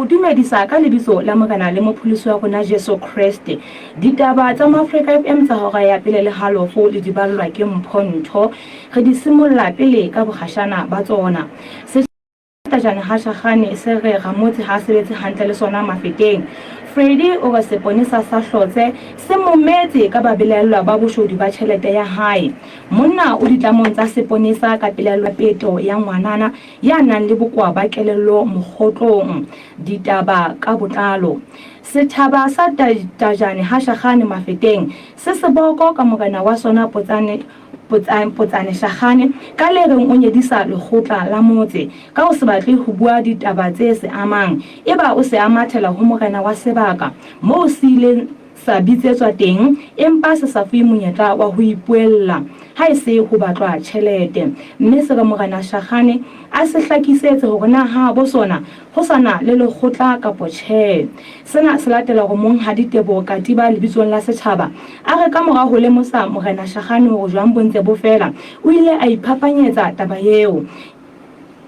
dumedisa ka lebitso la Morena le Mopholosi wa rona Jesu Kreste. Ditaba tsa Moafrika FM tsa hora ya pele le halofo le di ballwa ke Mpho Ntho. Re di simolla pele ka bokgashana ba tsona. Tajane ha Shagane se re Ramotse ha a sebetse hantle le sona Mafeteng. Freddy o re seponesa sa Hlotse se mometse ka babelaellwa ba boshodu ba tjhelete ya hae. Monna o ditlamong tsa seponesa ka pelaelo ya peto ya ngwanana ya nang le bokowa ba kelello mokgotlong. Ditaba ka botlalo. Setjhaba sa Tajane ha Shagane Mafeteng se seboko ka morena wa sona Potsane Potsane Shagane ka le reng o nyedisa lekgotla la motse ka ho se batle ho bua ditaba tse se amang eba o se a mathela ho morena wa sebaka moo se ileng sa bitsetswa teng empa se sa fuwe monyetla wa ho ipuella ha e se ho batlwa tjhelete. Mme se re morena Shagane a se hlakisetse hore na habo sona ho sa na le lekgotla kapo tjhe. Sena se latela hore Monghadi Teboho Katiba lebitsong la setjhaba a re ka mora ho lemosa Morena Shagane hore jwang bo ntse bo fela, o ile a iphapanyetsa taba eo.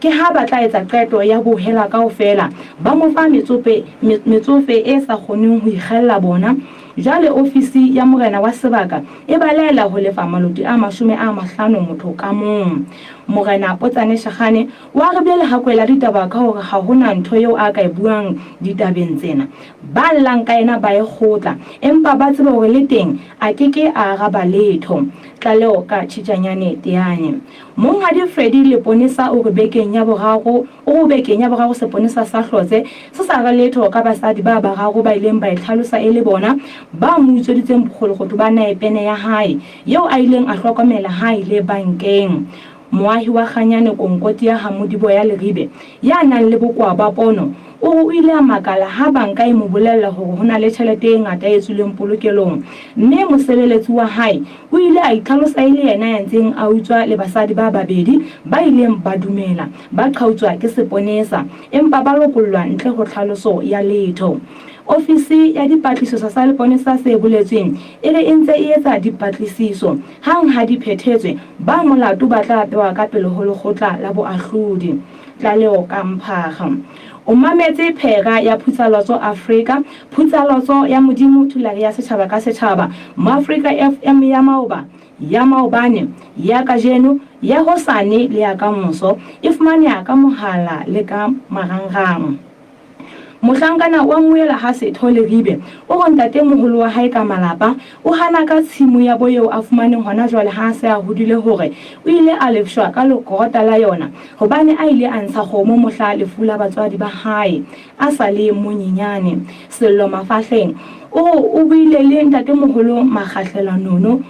Ke ha ba tla etsa qeto ya ho hela kaofela, ba mo fa metsofe, metsofe e sa kgoneng ho ikgella bona. Jwale ofisi ya morena wa sebaka e ba laela ho lefa maloti a 50 motho ka mong. Morena Potsane Shagane O arabile lehakoe la ditaba ka hore ha ho na ntho eo a ka e buang ditabeng tsena. Ba llang ka yena ba e kgotla, empa ba tsebe hore le teng a ke ke a araba letho. Tlaleho ka Tjhitjanyane Teane. Monghadi Freddy Leponesa o re bekeng ya boraro o re bekeng ya boraro seponesa sa Hlotse se sa re letho ka basadi ba bararo ba ileng ba e tlhalosa e le bona ba mo utsweditseng bokgolokgotho ba naepene ya hae eo a ileng a hlokomela ha a ile bankeng. Moahi wa Kganyane Konkotia ha Modiboya Leribe, ya nang le bokowa ba pono, o re o ile a makala ha banka e mo bolella hore ho na le tjhelete e ngata e tswileng polokelong mme mosebeletsi wa hae o ile a itlhalosa e le yena ya ntseng a utswa le basadi ba babedi ba ileng ba dumela ba qhautswa ke seponesa empa ba lokollwa ntle ho tlhaloso ya letho. Ofisi ya dipatlisiso sa leponesa se boletsweng e re e ntse e etsa dipatlisiso. Hang ha di phethetswe, ba molato ba tla bewa ka pele ho lekgotla la boahlodi. Tlaleho ka Mphaga. O mametse phera ya Phutsalotso Afrika, Phutsalotso ya Modimo, Thulare ya setjhaba ka setjhaba, Moafrika FM ya maoba, ya maobane, ya kajeno, ya hosane le ya kamoso. E fumaneha ka mohala le ka marangrang. Mohlankana wa mmuela ha Setho Leribe o re ntatemoholo wa hae ka malapa o hana ka tshimo ya bo eo a fumaneng hona jwale ha a se a hodile hore o ile a lefshwa ka lekorota la yona hobane a ile a ntsha kgomo mohla lefu la batswadi ba hae a sa le monyenyane. Sello Mafahleng o re o buile le ntatemoholo Makgahlela Nono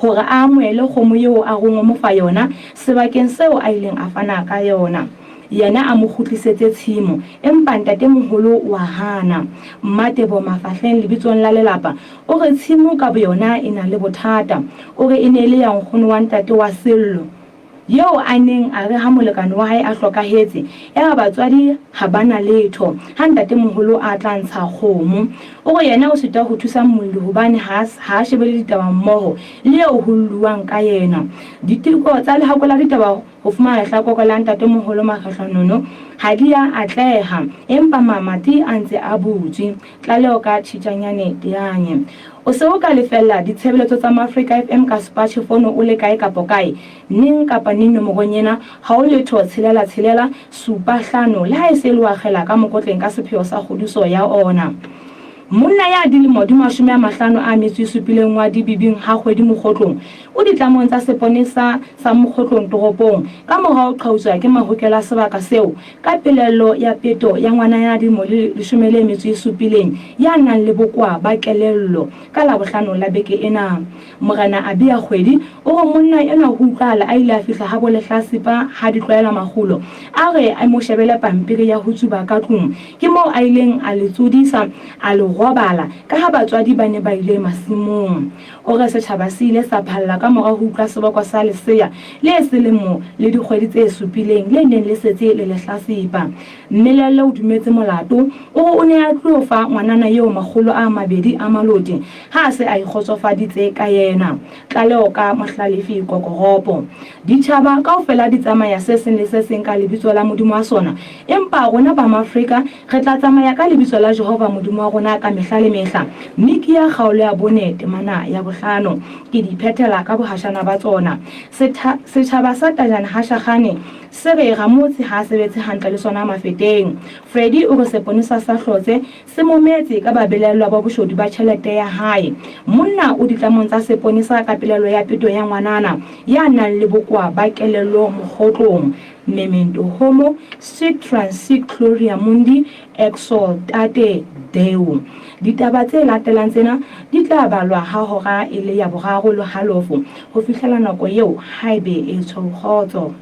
hore a amohele kgomo eo a rong o mo fa yona sebakeng seo a ileng a fana ka yona. Yena a mo kgutlisetse tshimo, empa ntatemoholo wa hana. Mmatebo Mafahleng lebitsong la lelapa o re tshimo ka boyona e na le bothata. O re e ne e le ya nkgono wa ntate wa Sello. Eo a neng a re ha molekane wa hae a hlokahetse, yaba batswadi ha ba na letho, ha ntatemoholo a tla ntsha kgomo. O re yena o sitwa ho thusa molli hobane ha ha a shebele ditaba mmoho le eo ho lluwang ka yena. Diteko tsa lehako la ditaba ho fumana lehlakore la ntatemoholo Makgehlo Nono ha di a atleha, empa mamati a ntse a butswe. Tlaleho ka Tjhitjanyane Teanye. O se o ka lefella ditshebeletso tsa Maafrika FM ka sepatjhe fono o le kae kapo kae, neng kapa neng nomorong ena, ha o letho tshelela tshelela supa hlano le ha e se e le o akgela ka mokotleng ka sepheo sa kgodiso ya ona. Monna ya dilemo di 57 wa Dibibing ha Kgwedi Mokgotlong o ditlamong tsa seponesa sa Mokgotlong toropong ka mora ho qhautswa ke mahokelo a sebaka seo Ka pelaelo ya peto ya ngwana ya dilemo li 17 ya nang le bokoa ba kelello ka Labohlano la beke ena. Morena Abia Kgwedi o re monna enwa ho utlwahala a ile a fihla habo lehlasipa ha di tlwaela makgulo, a re a mo shebele pampiri ya ho tsuba ka tlung. Ke moo a ileng a le tsodisa a le. robala ka ha batswadi ba ne ba ile masimong. O re setjhaba se ile sa phalla ka mora ho utlwa seboko sa lesea le selemo le dikgwedi tse supileng le neng le setse le lehlasipa. Mmelelle o dumetse molato, o re o ne a tlo fa ngwanana eo 200 a malote ha a se a ikgotsofaditse ka yena. Tlaleho ka Mohlalefi Kokoropo. Ditjhaba kaofela di tsamaya se seng le se seng ka lebitso la modimo wa sona, empa rona ba Maafrika re tla tsamaya ka lebitso la Jehova Modimo wa rona ka mehla le mehla. Mikia kgaolo ya bone temana ya bohlano. Ke di phethela ka bohashana ba tsona. Setha, setjhaba sa Tajane Hashakgane se re ramotse ha a sebetse hantle le sona Mafeteng. Freddy o re seponesa sa Hlotse Se mo metse ka babelaellwa ba boshodu ba tjhelete ya hae. Monna o ditlamong tsa seponesa ka pelaelo ya peto ya ngwanana ya nang le bokowa ba kelello mokgotlong. Memento homo sit transit gloria mundi exultate Deo. Ditaba tse latelang tsena di tla balwa ha hora e le ya boraro le halofo. Ho fihlela nako eo, haebe e tshweu kgotso.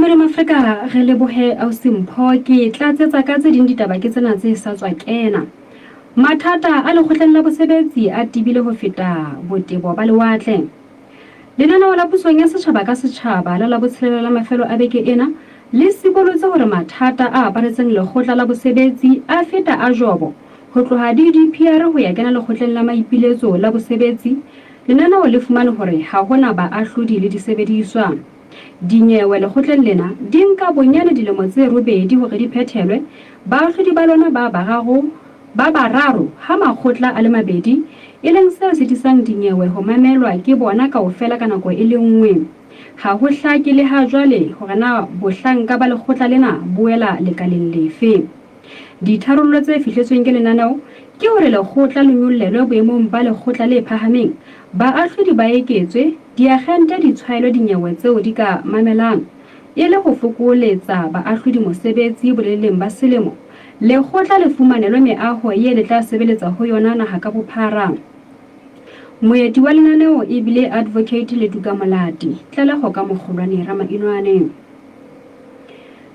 Modimo Afrika re lebohe ausi Mpho ke tlatsetsa ka tse ding ditaba ke tsena tse sa tswa kena. Mathata a lekgotleng la bosebetsi a tebile ho feta botebo ba lewatle. Lenaneo la pusong ya setjhaba ka setjhaba la Labotshelela la mafelo a beke ena le sibolotse hore mathata a aparetseng lekgotla la bosebetsi a feta a jobo ho tloha DDPR ho ya kena lekgotleng la maipiletso la bosebetsi. Lenaneo le fumane hore ha hona baahlodi le disebediswa. Dinyewe lekgotleng lena di nka bonyane dilemo tse robedi hore di phethelwe, baahlodi ba lona ba bararo ba bararo ha makgotla a le mabedi, e leng se sitisang dinyewe ho mamelwa ke bona kaofela ka nako e le nngwe. Ha ho hlake le ha jwale hore na bohlanka ba lekgotla lena bo wela lekaleng lefe. Ditharollo tse fihletsweng ke lenaneo ke hore lekgotla le nyollelwe boemong ba lekgotla le phahameng, baahlodi ba eketswe, diakgente di tshwaelwe dinyewe tseo di ka mamelang. E le ho fokoletsa baahlodi mosebetsi boleleleng ba selemo, lekgotla le fumanelwe meaho ye le tla sebeletsa ho yona naha ka bophara. Moeti wa lenaneo e bile Advocate Letuka Molati, tlaleho ka Mokgolwane Ramainwane.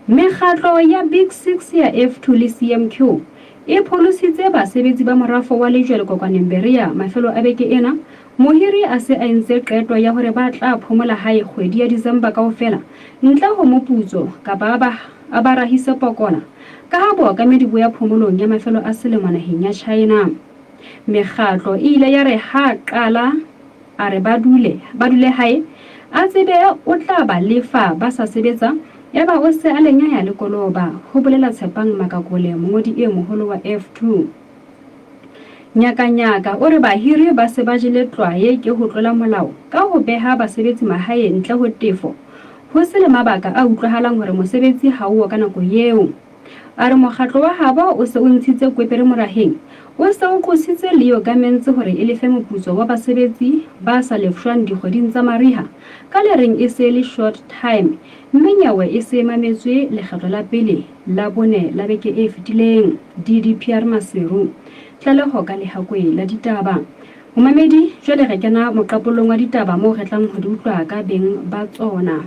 Mekgatlo ya Big Six ya F2 le CMQ e pholositse basebetsi ba morafo wa lejwe Lekokwaneng Berea mafelo a beke ena, mohiri a se a entse qeto ya hore ba tla phomola hae kgwedi ya December kaofela ntle ho moputso kapa a ba a ba rahise pokola ka ha bookamedi bo ya phomolong ya mafelo a selemo naheng ya China. Mekgatlo e ile ya re ha qala A re ba dule, ba dule hae, a tsebe o tla ba lefa ba sa sebetsa, yaba o se a le nyaya le koloba, ho bolela Tshepang Makakole, mongodi e moholo wa F2. Nyakanyaka o re bahiri ba se ba jele tlwaye ke ho tlola molao ka ho beha basebetsi mahae ntle ho tefo, ho se le mabaka a utlwahalang hore mosebetsi ha o ka nako eo. A re mokgatlo wa habo o se o ntshitse kwepere moraheng, o se o qositse Leo Garments hore e lefe moputso wa basebetsi ba sa lefshwang dikgweding tsa mariha ka le reng e se e le short time mme nyewe e se e mametswe lekgetlo la pele Labone la beke e fetileng. DDPR Maseru. Tlaleho ka lehakoe la ditaba. Momamedi, jwale re kena moqapollong wa ditaba moo re tlang ho di utlwa ka beng ba tsona.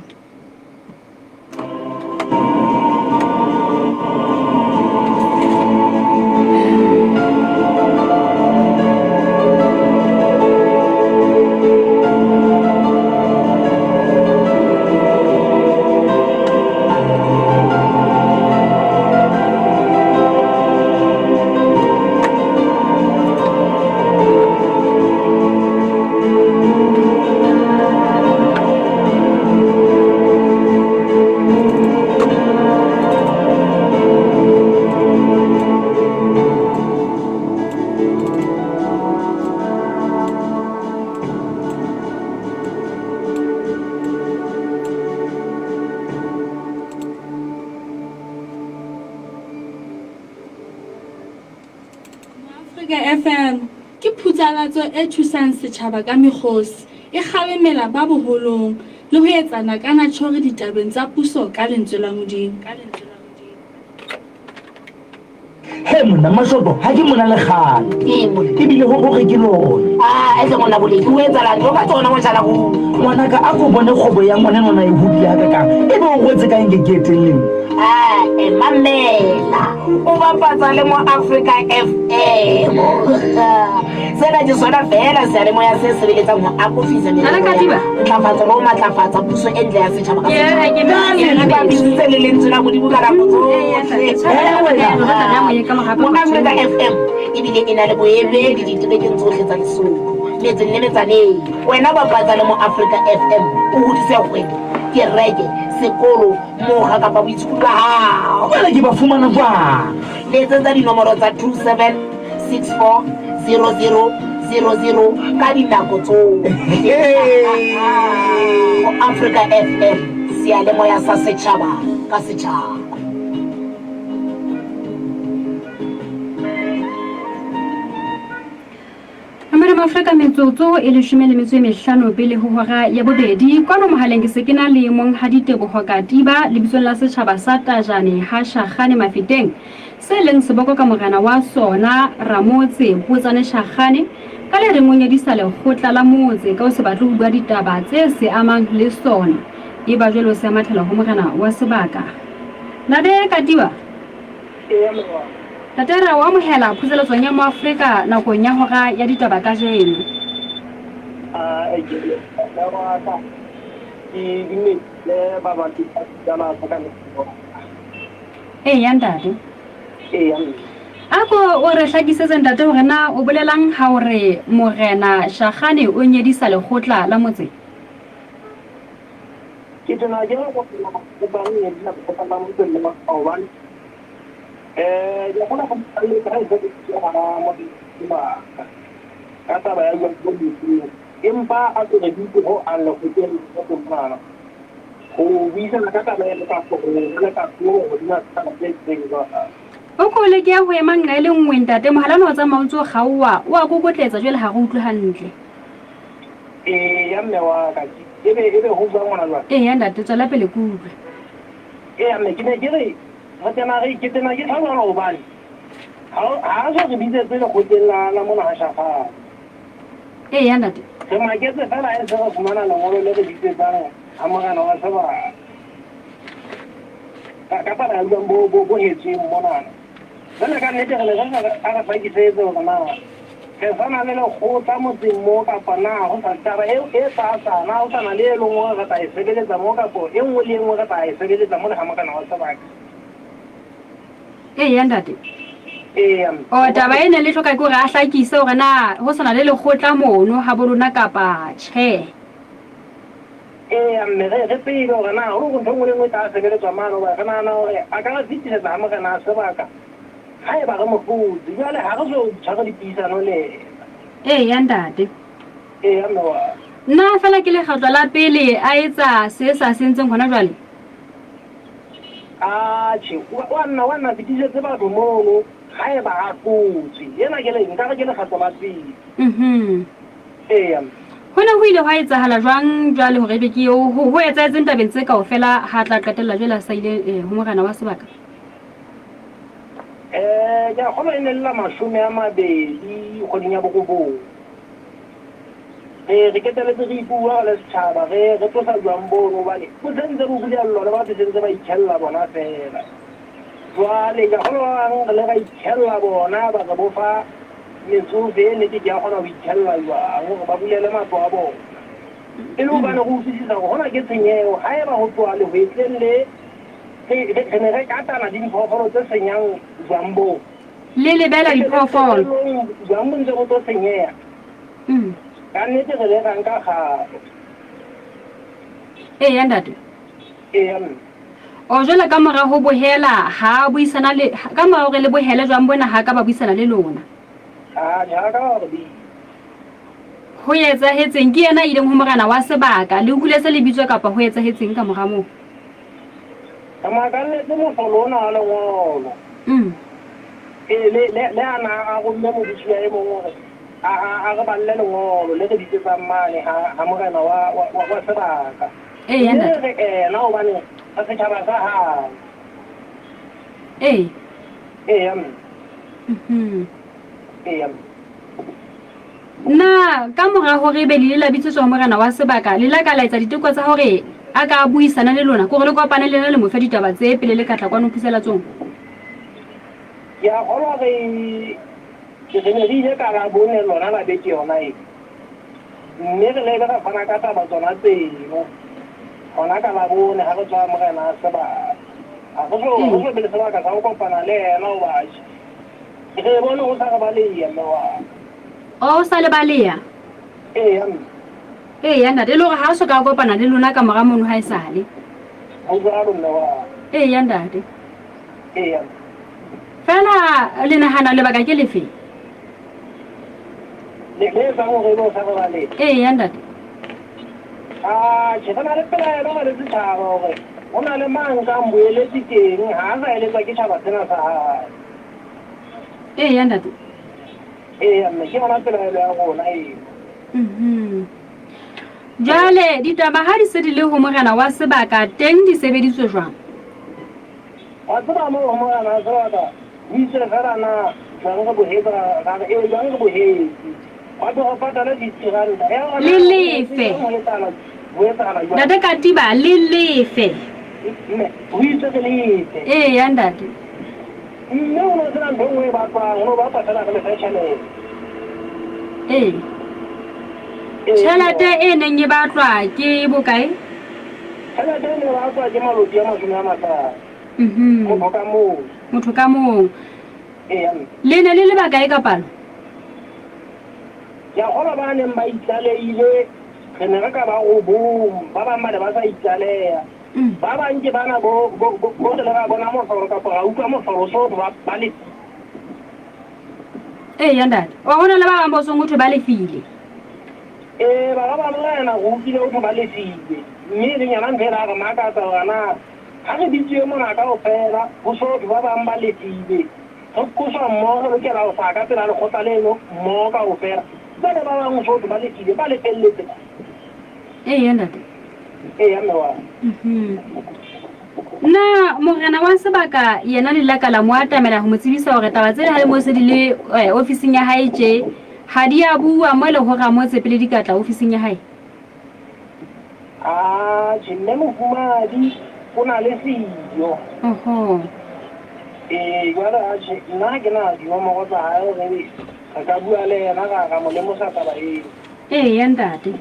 Papatso e thusang setjhaba ka mekgosi, e kgalemela ba boholong, le ho etsa nakana-tjhore ditabeng tsa puso ka Lentswe la Modimo. He monna Mashoto, ha ke mona le kgale. Ee monna. Ebile ho hore ke lona. Ah, etle monna Boleki, o etsalang? Tlo ka tsona moshala go. Ngwanaka, a ko bone kgwebo ya ngwanenwana e hodile hakakang. Ebe o rwetse ka eng ke ke eteng le nna? Ah, e mamela. O bapatsa le mo Africa FM. Sena ke sona feela seyalemoya se sebeletsang ho akofisa merero Nana ya Katiba. ntlafatso le ho matlafatsa puso e ntle ya setjhaba ka Yeah, setjhaba. ke nna- Ka le bapisitse le lentswe la Modimo ka nako tsohle. Mo Africa FM ebile e na le boemedi diterekeng tsohle tsa Lesotho, metseng le metsaneng. Wena bapatsa le mo Africa FM o hodise kgwebo, kereke, sekolo, mokga kapa boitshokodi ba hao. Jwale ke ba fumana jwang? Letsetsa dinomoro tsa 27 64 00 00 ka dinako tsohle. Ho Africa FM, seyalemoya sa setjhaba ka setjhaba. Madam Afrika metsotso e leshome le metso e mehlano pele ho hora ya bobedi. Kwano mohaleng ke se ke na le Monghadi Teboho Katiba lebitsong la setjhaba sa Tajane ha Shakgane Mafeteng se leng seboko ka morena wa sona Ramotse Potsane Shakgane ka le reng o nyedisa lekgotla la motse ka ho se batle ho bua ditaba tse se amang le sona. Eba jwale o se a mathela ho morena wa sebaka. Ntate Katiba. Eya morwa. Ntate re a o amohela phuseletsong ya Moafrika nakong ya hora ya ditaba kajeno. A ke mme wa ka ke dumedise babatli ba ditaba tsa ka mehla. Eya ntate. Eya mme. A ko o re hlakisetse ntate hore na o bolelang ha o re Morena Shakgane o nyedisa lekgotla la motse? Ke tena ke re kopana le ba nyedisa lekgotla la motse le hobane ke a kgona go mmoleletsa ha e se ke hara motse ka taba ya jwang bo motse empa a se re bitse ho ang lekgotleng la monana ho buisana ka taba ena kapa ho le ka puo hodima taba tse itseng jwalo. O ko leke ho ema nqa e le nngwe ntate, mohala ona o tsamaya o ntse o kgaoha, o a kokotletsa jwale ha re utlwe hantle. Eya mme wa ka, ebe ebe ho jwang hona jwale? Eya ntate, tswela pele ke utlwe. Eya mme ke ne ke re re tena re ke tena ke tjho jwalo hobane ha ha so re bitsetse lekgotleng la la mona ha Shafane. Eya ntate. Re maketse fela ha e se re fumana lengolo le re bitsetsang ha morena wa sebaka. Ka ka taba ya jwang bo bo bo hetsweng monana. Jwale ka nnete re ne re re a re hlakisetse hore na re sa na le lekgotla motseng mo kapa na ho sa taba e e tsa na ho sa na le e leng hore re tla e sebeletsa mo kapo e nngwe le e nngwe re tla e sebeletsa mo le ha morena wa sebaka. Eya ntate. Eya. O taba e ne le hloka ke hore a hlakise hore na ho sa na le lekgotla mono ha bo lona kapa tjhe. Eya mme re re tsebe hore na ho ntho e nngwe le e nngwe e tla sebeletswa mane hoba re nahana hore a ka re fetisetsa ha morena a sebaka haeba re mo hlotse. Jwale ha re so tshware dipuisano le yena. Eya ntate. Eya mme wa. Na fela ke lekgetlo la pele a etsa se sa se entseng hona jwale? Atjhe, wa nna wa nna fetisetse batho mono haeba a hlotswe. Ena ke le nka re ke lekgetlo la pele. Mhm. Eya. Ho ne ho ile hwa etsahala jwang jwale hore ebe ke eo ho, ho etsahetseng tabeng tse kaofela ha tla qetella jwale a sa ile eh, ho morena wa sebaka? Eh, ke a kgolwa e ne le la 20 kgweding ya borobong. Re re keteletse re ipua re le setjhaba re re tlosa jwang bono hobane bo sentse bo bulellwa le batho sentse ba itjhella bona feela. Jwale ke a kgolwa ba bang re le ra itjhella bona ba re bo fa metsofe e nnete ke ya kgona ho itjhella jwang hore ba bulele matlo a bona. E le hobane re utlwisisa hore hona ke tshenyeho haeba ho tloha lehwetleng le re re ne re katana le diphoofolo tse senyang jwang boo. Le lebela diphoofolo. Jwang bo ntse bo tlo senyeha. Ka nnete re le ra nka kgato. Eya ntate. Eya mme. O jwale ka mora ho bohela ha buisana le ka mora hore le bohele jwang bona ha ka ba buisana le lona. Ha ha ka ba re bitsa. Ho etsahetseng ke yena a ileng ho morena wa sebaka le utlwile se le bitswa kapa ho etsahetseng ka mora moo? Re makalletse mohlolo ona wa lengolo. Ee, le le le a na a romme mobusiwa e mong hore. A, a, a re balle lengolo le re bitsetsang mane ha, ha morena wa, wa, wa, wa sebaka. Eya, Mme ntate. re ena hobane re setjhaba sa hae. Ee. Eya, mme. Mhm. Eya, mme. Na ka mora hore ebe le ile la bitsetswa ho morena wa sebaka, le la ka la etsa diteko tsa hore a ka buisana le lona, ke hore le kopane le yena le mo fe ditaba tse pele le ka tla kwano phuselatsong? Ke a kgolwa re, re ne re ile ka Labone lona la beke yona e. Mme re le ra fana ka taba tsona tseno. Hona ka Labone ha re tswa morena a sebaka. Ha re so, re so be le sebaka sa ho kopana le yena hoba re bone ho sa re baleya mme wa. O sa le baleya? Eya mme. Eya ntate, e le hore ha o so ka kopana le lona ka mora mono ha e sale. Ho jwalo mme wa. Eya ntate. Eya. Fela le nahana lebaka ke lefe? Le le etsang hore ebe o sa re baleya? Eya ntate. Ah, tjhe, re na le pelaelo re le setjhaba hore ho na le mang kang boeletsi teng ha a sa eletswa ke tjhaba sena sa hae. Eya ntate. Eya mme, ke yona pelaelo ya rona eo. Mhm. Jwale ditaba ha di se di le ho morena wa sebaka teng di sebeditswe jwang? Wa tseba moo ho morena wa sebaka ho itse feela na jwang re bohetse ra ra re ee jwang re bohetse. Hwa thwe re patale 50 ranta. Ya hore Le na lefe. ho etsahala ho etsahala jwang. Ntate Katiba le lefe. Mme ho itswe re lefe. Eya ntate. Mme ho no sena ntho e nngwe e batlwang, ho no batlwa feela re lefe tjhelete. Ee. Ee, Tjhelete e neng e batlwa ke bokae? Tjhelete e ne e batlwa ke maloti a 50. Mhm. Motho ka mong. Motho ka mong. Eya mme. Le ne le le bakae ka palo? Ke a kgolwa ba neng ba itlalehile re ne re ka ba robong, ba bang ba ne ba sa itlaleha. Ba bang ke bana bo, bo, bo, bo re le ra bona mohlolo kapa ra utlwa mohlolo so ba, ba le. Eya ntate. O ho na le ba bang bo seng ho thwe ba lefile. Ee, bara ba morena re utlwile ho thwe ba lefile. Mme e leng yona ntho e la re makatsa hore na ha re bitsuwe mona kaofela ho so thwe ba bang ba lefile. Re qoswa mmoho re lokela ho hlaha ka pela lekgotla leno mmoho kaofela. Jwale ba bang ho so thwe ba lefile, ba lefelletse kae? Eya ntate. Eya mme wa. Mhm. Na morena wa sebaka yena le la ka la mo atamela ho mo tsebisa hore taba tsena ha le mo se di le eh, ofising ya hae tje ha di a bua mo le ho ramotse pele di ka tla ofising ya hae? Atjhe, mme mofumahadi o na le siyo. Oho. Ee, jwale atjhe, nna ha ke na dinomoro tsa hae hore re ka bua le yena ra ra mo lemosa taba eo. Eya ntate.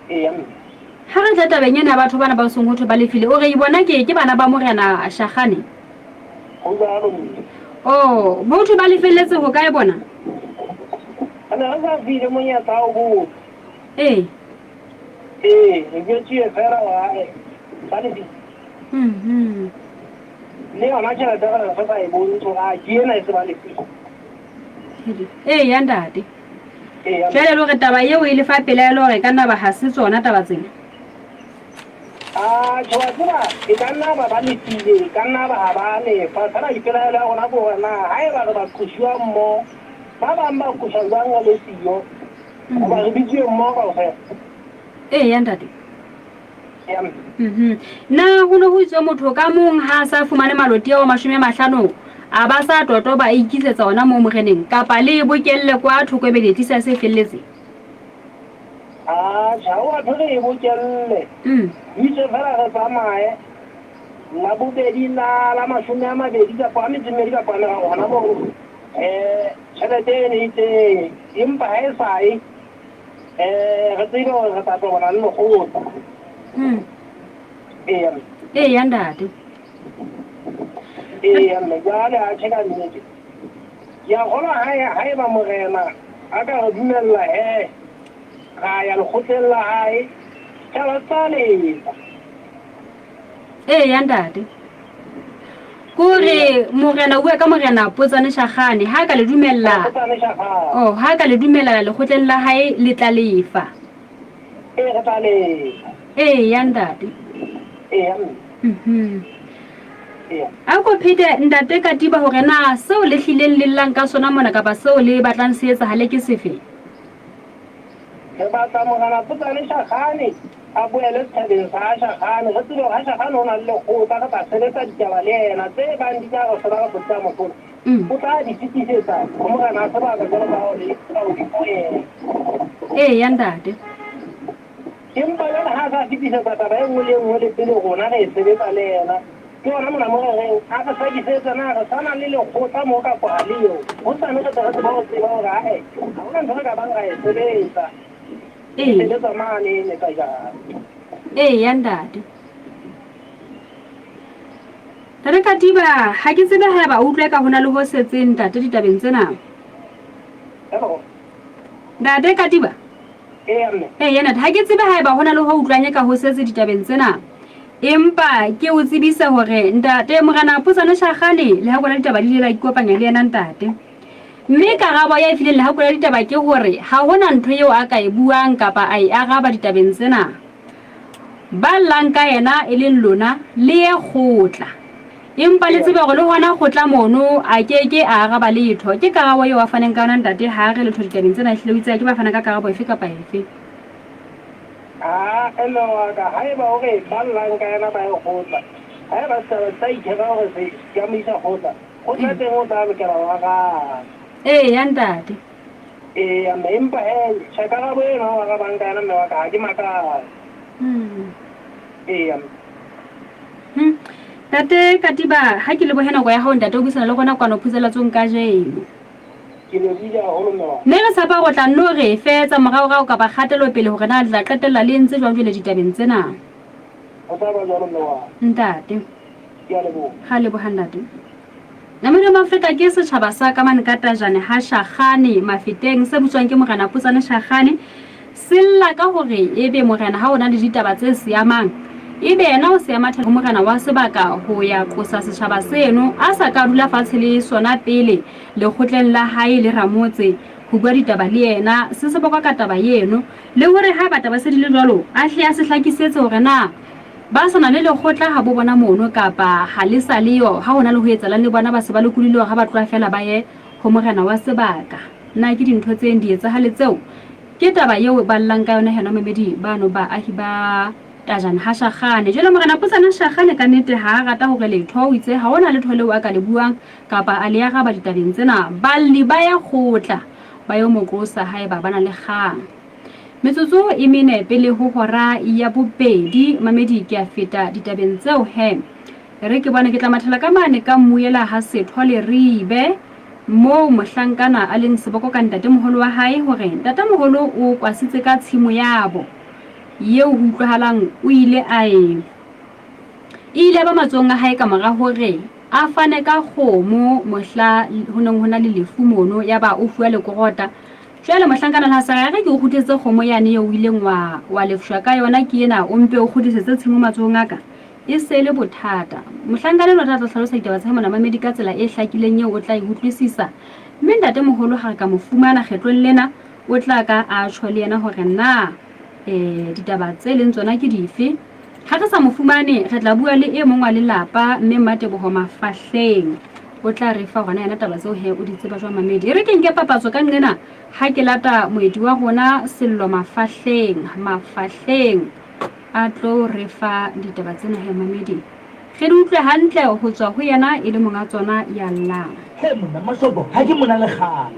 Eya mme. Ha re tla tabeng ena ya batho bana ba seng ho thwe ba lefile, o re bona ke ke bana ba morena Shagane? Ho jwalo mme. Oh, bo thwe ba lefelletse ho kae bona? Re ne re sa file monyetla wa ho botsa. Ee. Ee, re jwetsuwe feela hore ae, ba lefile. Mhm. Le yona tjhelete re re sa e bontshe hore a ke ena e se ba lefile. Eya ntate. Eya. Jwale le hore taba eo e le fa pelaelo hore e ka nna ba ha se tsona taba tsena. Atjhe, wa tseba, e ka nna ba ba lefile, e ka nna ba ha ba lefa. Feela ipelaelo ya rona ke hore na haeba re ba qoshiwa mmoho, ba bang ba qoswa jwang re le siyo? Hoba re bitsuwe mmoho kaofela. Eya ntate. Eya mme. Mhm. Na ho ne ho itswe motho ka mong ha a sa fumane maloti ao 50 a ba sa totoba a ikisetsa ona moo moreneng kapa le e bokelle kwa thoko ebe le tlisa se felletse? Atjhe, ha wa thwe re e bokelle. Ho itswe feela re tsamaye Labobedi la la 20 kapa a metso e mmedi kapa a meraro hona moo. Tjhelete e ne e teng, empa ha e sa ye, re tsebe hore re tla tobana le lekgotla. Eya mme. Eya ntate. Eya mme, jwale atjhe ka nnete. Ke a kgolwa haeba morena a ka re dumella he, ra ya lekgotleng la hae, tjhaba se tla lefa. Eya ntate. Kore morena o bua ka morena Potsane Shagane ha ka le dumella. Potsane Shagane. Oh, ha ka le dumella lekgotleng la hae le tla lefa. Ee, re tla lefa. Eya ntate. Eya mme. Mhm. A ko phete ntate Katiba hore na seo le hlileng le llang ka sona mona kapa seo le batlang se etsahale ke sefe? Re batla Morena Potsane Shakgane a boele setjhabeng sa ha Shakgane. Re tsebe hore ha Shakgane ho na le lekgotla, re tla sebetsa ditaba le yena. Tse bang di tla re hlola kapa di tla mo hlola, o tla di fetisetsa ho morena wa sebaka jwalo ka ha o le taolo ho yena. Eya ntate. Empa jwale ha a sa fetisetsa taba e nngwe le e nngwe le pele rona re e sebetsa le yena. Ke hona mona mo re reng a re hlakisetse na re sa na le lekgotla mo kapa ha le yo. Hosane re tle re tsebe ho tseba hore ae ha hona ntho re ka bang ra e sebetsa. E sebetsa mane Metajana. Eya ntate. Ntate Katiba, ha ke tsebe haeba o utlwa eka ho na le ho setseng ntate ditabeng tsena. Hello. Ntate Katiba. Eya mme. Eya ntate, ha ke tsebe haeba ho na le ho utlwang eka ho setse ditabeng tsena. Empa ke o tsebise hore ntate Morena Potsane Shakgane Lehako la Ditaba le ile la ikopanya le yena ntate. Mme karabo ya e fileng Lehako la Ditaba ke hore ha ho na ntho eo a ka e buang kapa a e araba ditabeng tsena. Ba llang ka yena e leng lona le ye kgotla. Empa le tsebe hore le hona kgotla mono a ke ke a araba letho. Ke karabo eo a faneng ka yona ntate ha a re letho ditabeng tsena ehlile o itse a ke ba fana ka karabo efe kapa efe. Aa, mme wa ka, haeba o re ba llang ka yena ba ye kgotla, haeba setjhaba se sa ikhetha hore se ka mo isa kgotla, kgotla teng o tla lokela ho araba. Eya ntate. Eya mme, empa he, tjhe karabo eno o arabang ka yona mme wa ka ha ke makale. Eya mme. Ntate Katiba, ha ke lebohe nako ya hao ntate o buisana le rona kwano phuselatsong kajeno. Ke lebohile haholo mme wa ka. Mme re tshepa hore o tla nno re fe tsa moraorao kapa kgatelopele hore na le tla qetella le entse jwang jwale ditabeng tsena. Ho tla ba jwalo mme wa ka. Ntate. Ke a leboha. Ra leboha ntate. Namodi Mafeta ke setjhaba sa ka mane ka Tajane ha Shakgane Mafeteng se butswang ke Morena Potsane Shakgane se lla ka hore ebe morena ha o na le ditaba tse seamang ebe yena o se mathela ho morena wa sebaka ho ya qosa setjhaba seno a sa ka dula fatshe le sona pele lekgotleng la hae le ramotse ho bua ditaba le yena se se bokwa ka taba eno le hore haeba taba se di le jwalo a hle a se hlakisetse hore na ba sa na le lekgotla ha bo bona mono kapa ha le sa leyo ha ho na le ho etsalang le bona ba se ba lokolile hore ha ba tloha fela ba ye ho morena wa sebaka. Na ke dintho tse di etsahale tseo? Ke taba eo ba llang ka yona heno mamedi bano baahi ba Tajana ha Shakgane. Jwale Morena Potsane Shakgane ka nnete ha a rata hore letho o itse ha hona letho leo a ka le buang kapa a le araba ditabeng tsena. Balli ba ya kgotla ba yo mo qosa haeba ba na le kgang. Metsotso e mene pele ho hora ya bobedi mamedi ke a feta ditabeng tseo he. E re ke bone ke tla mathela ka mane ka mmuela ha Setho Leribe moo mohlankana a leng seboko ka ntatemoholo wa hae hore ntatemoholo o kwasitse ka tshimo yabo eo ho utlwahalang o ile a e e ile ba matsohong a hae ka mora hore a fane ka kgomo mohla ho neng ho na le lefu mono yaba o fuwa lekorota. Jwale mohlankana le ha sa re ke o kgutlisetse kgomo yane eo o ileng wa wa lefshwa ka yona ke ena o mpe o kgutlisetse tshimo matsohong a ka. E se e le bothata. Mohlankana enwa o tla tla hlalosa ditaba tsa hae monamamedi ka tsela e hlakileng eo o tla e utlwisisa. Mme ntatemoholo ha re ka mo fumana kgetlong lena, o tla ka a tjho le yena hore na um ditaba tse leng tsona ke dife. Ha re sa mo fumane, re tla bua le e mong wa lelapa, mme Mmateboho Mafahleng. O tla re fa hona yena taba tseo he o di tseba jwang mamedi. E re ke nke papatso ka nqena ha ke lata moeti wa rona Sello Mafahleng. Mafahleng. A tlo re fa ditaba tsena he mamedi. Re di utlwe hantle ho tswa ho yena e le monga tsona ya llang. He monna Mashoko ha ke mona le kgale.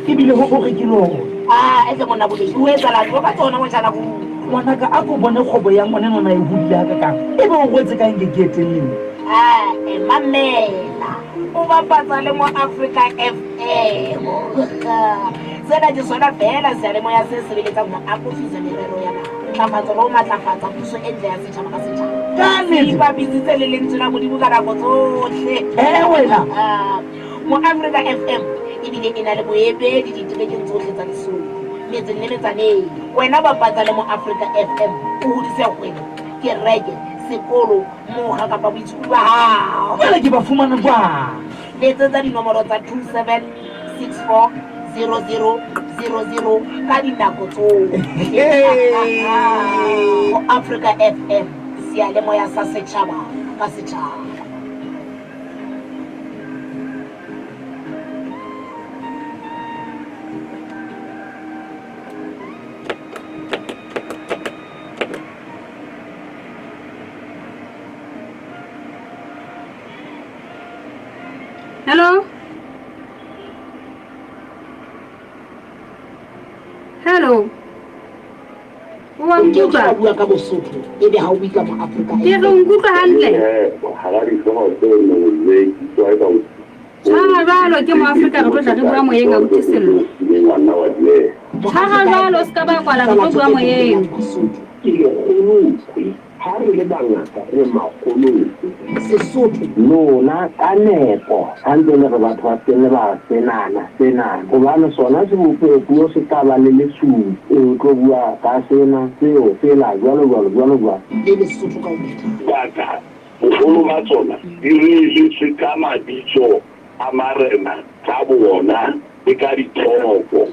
Ebile ho hore ke lona. Ah, etle monna Bobedi o etsalang tlo ka tsona motjhana go. Ngwanaka a ko bone kgwebo ya ngwanenwana e hodile hakakang. Ebe o rwetse ka eng ke etelleng? Ah, e mamela. O bapatsa le mo Africa FM. Sena ke sona feela seyalemoya se sebeletsang ho akofisa merero ya naha, ntlafatso le ho matlafatsa puso e ntle ya setjhaba ka setjhaba. Ka nnete. Ipapisitse le lentswe la Modimo ka nako tsohle. Eh wena. Ah, mo Africa FM ebile e na le boemedi diterekeng tsohle tsa Lesotho, metseng le metsaneng. Wena bapatsa le mo Africa FM o hodise kgwebo, kereke, sekolo, mokga kapa boitsholo ba hao. Jwale ke ba fumana jwang? Letsetsa dinomoro tsa 27640000 ka dinako tsohle. Ho Africa FM, seyalemoya sa setjhaba ka setjhaba. wa nkutlwa? Ke bua ka Bosotho ebe ha o bue ka Moafrika. Ke re o nkutlwa hantle? Hara dihlooho tse neng le utlwa eka o Tshwara jwalo ke Moafrika re tlo tla re bua moyeng abuti Sello. Tshwara jwalo o se ka ba kwala re tlo bua moyeng. Ke lekgolokwe Ha re le bangata re makgolokwe. Sesotho. Lona ka nepo ha ntse le re batho ba se le ba senana senana hobane sona sebopehopuo se tla ba le lesupi o tlo bua ka sena seo sela jwalo jwalo jwalo jwalo. Le Lesotho ka ho phethana. Dibaka boholo ba tsona di reeletswe ka mabitso a marena ka boona le ka ditoropo.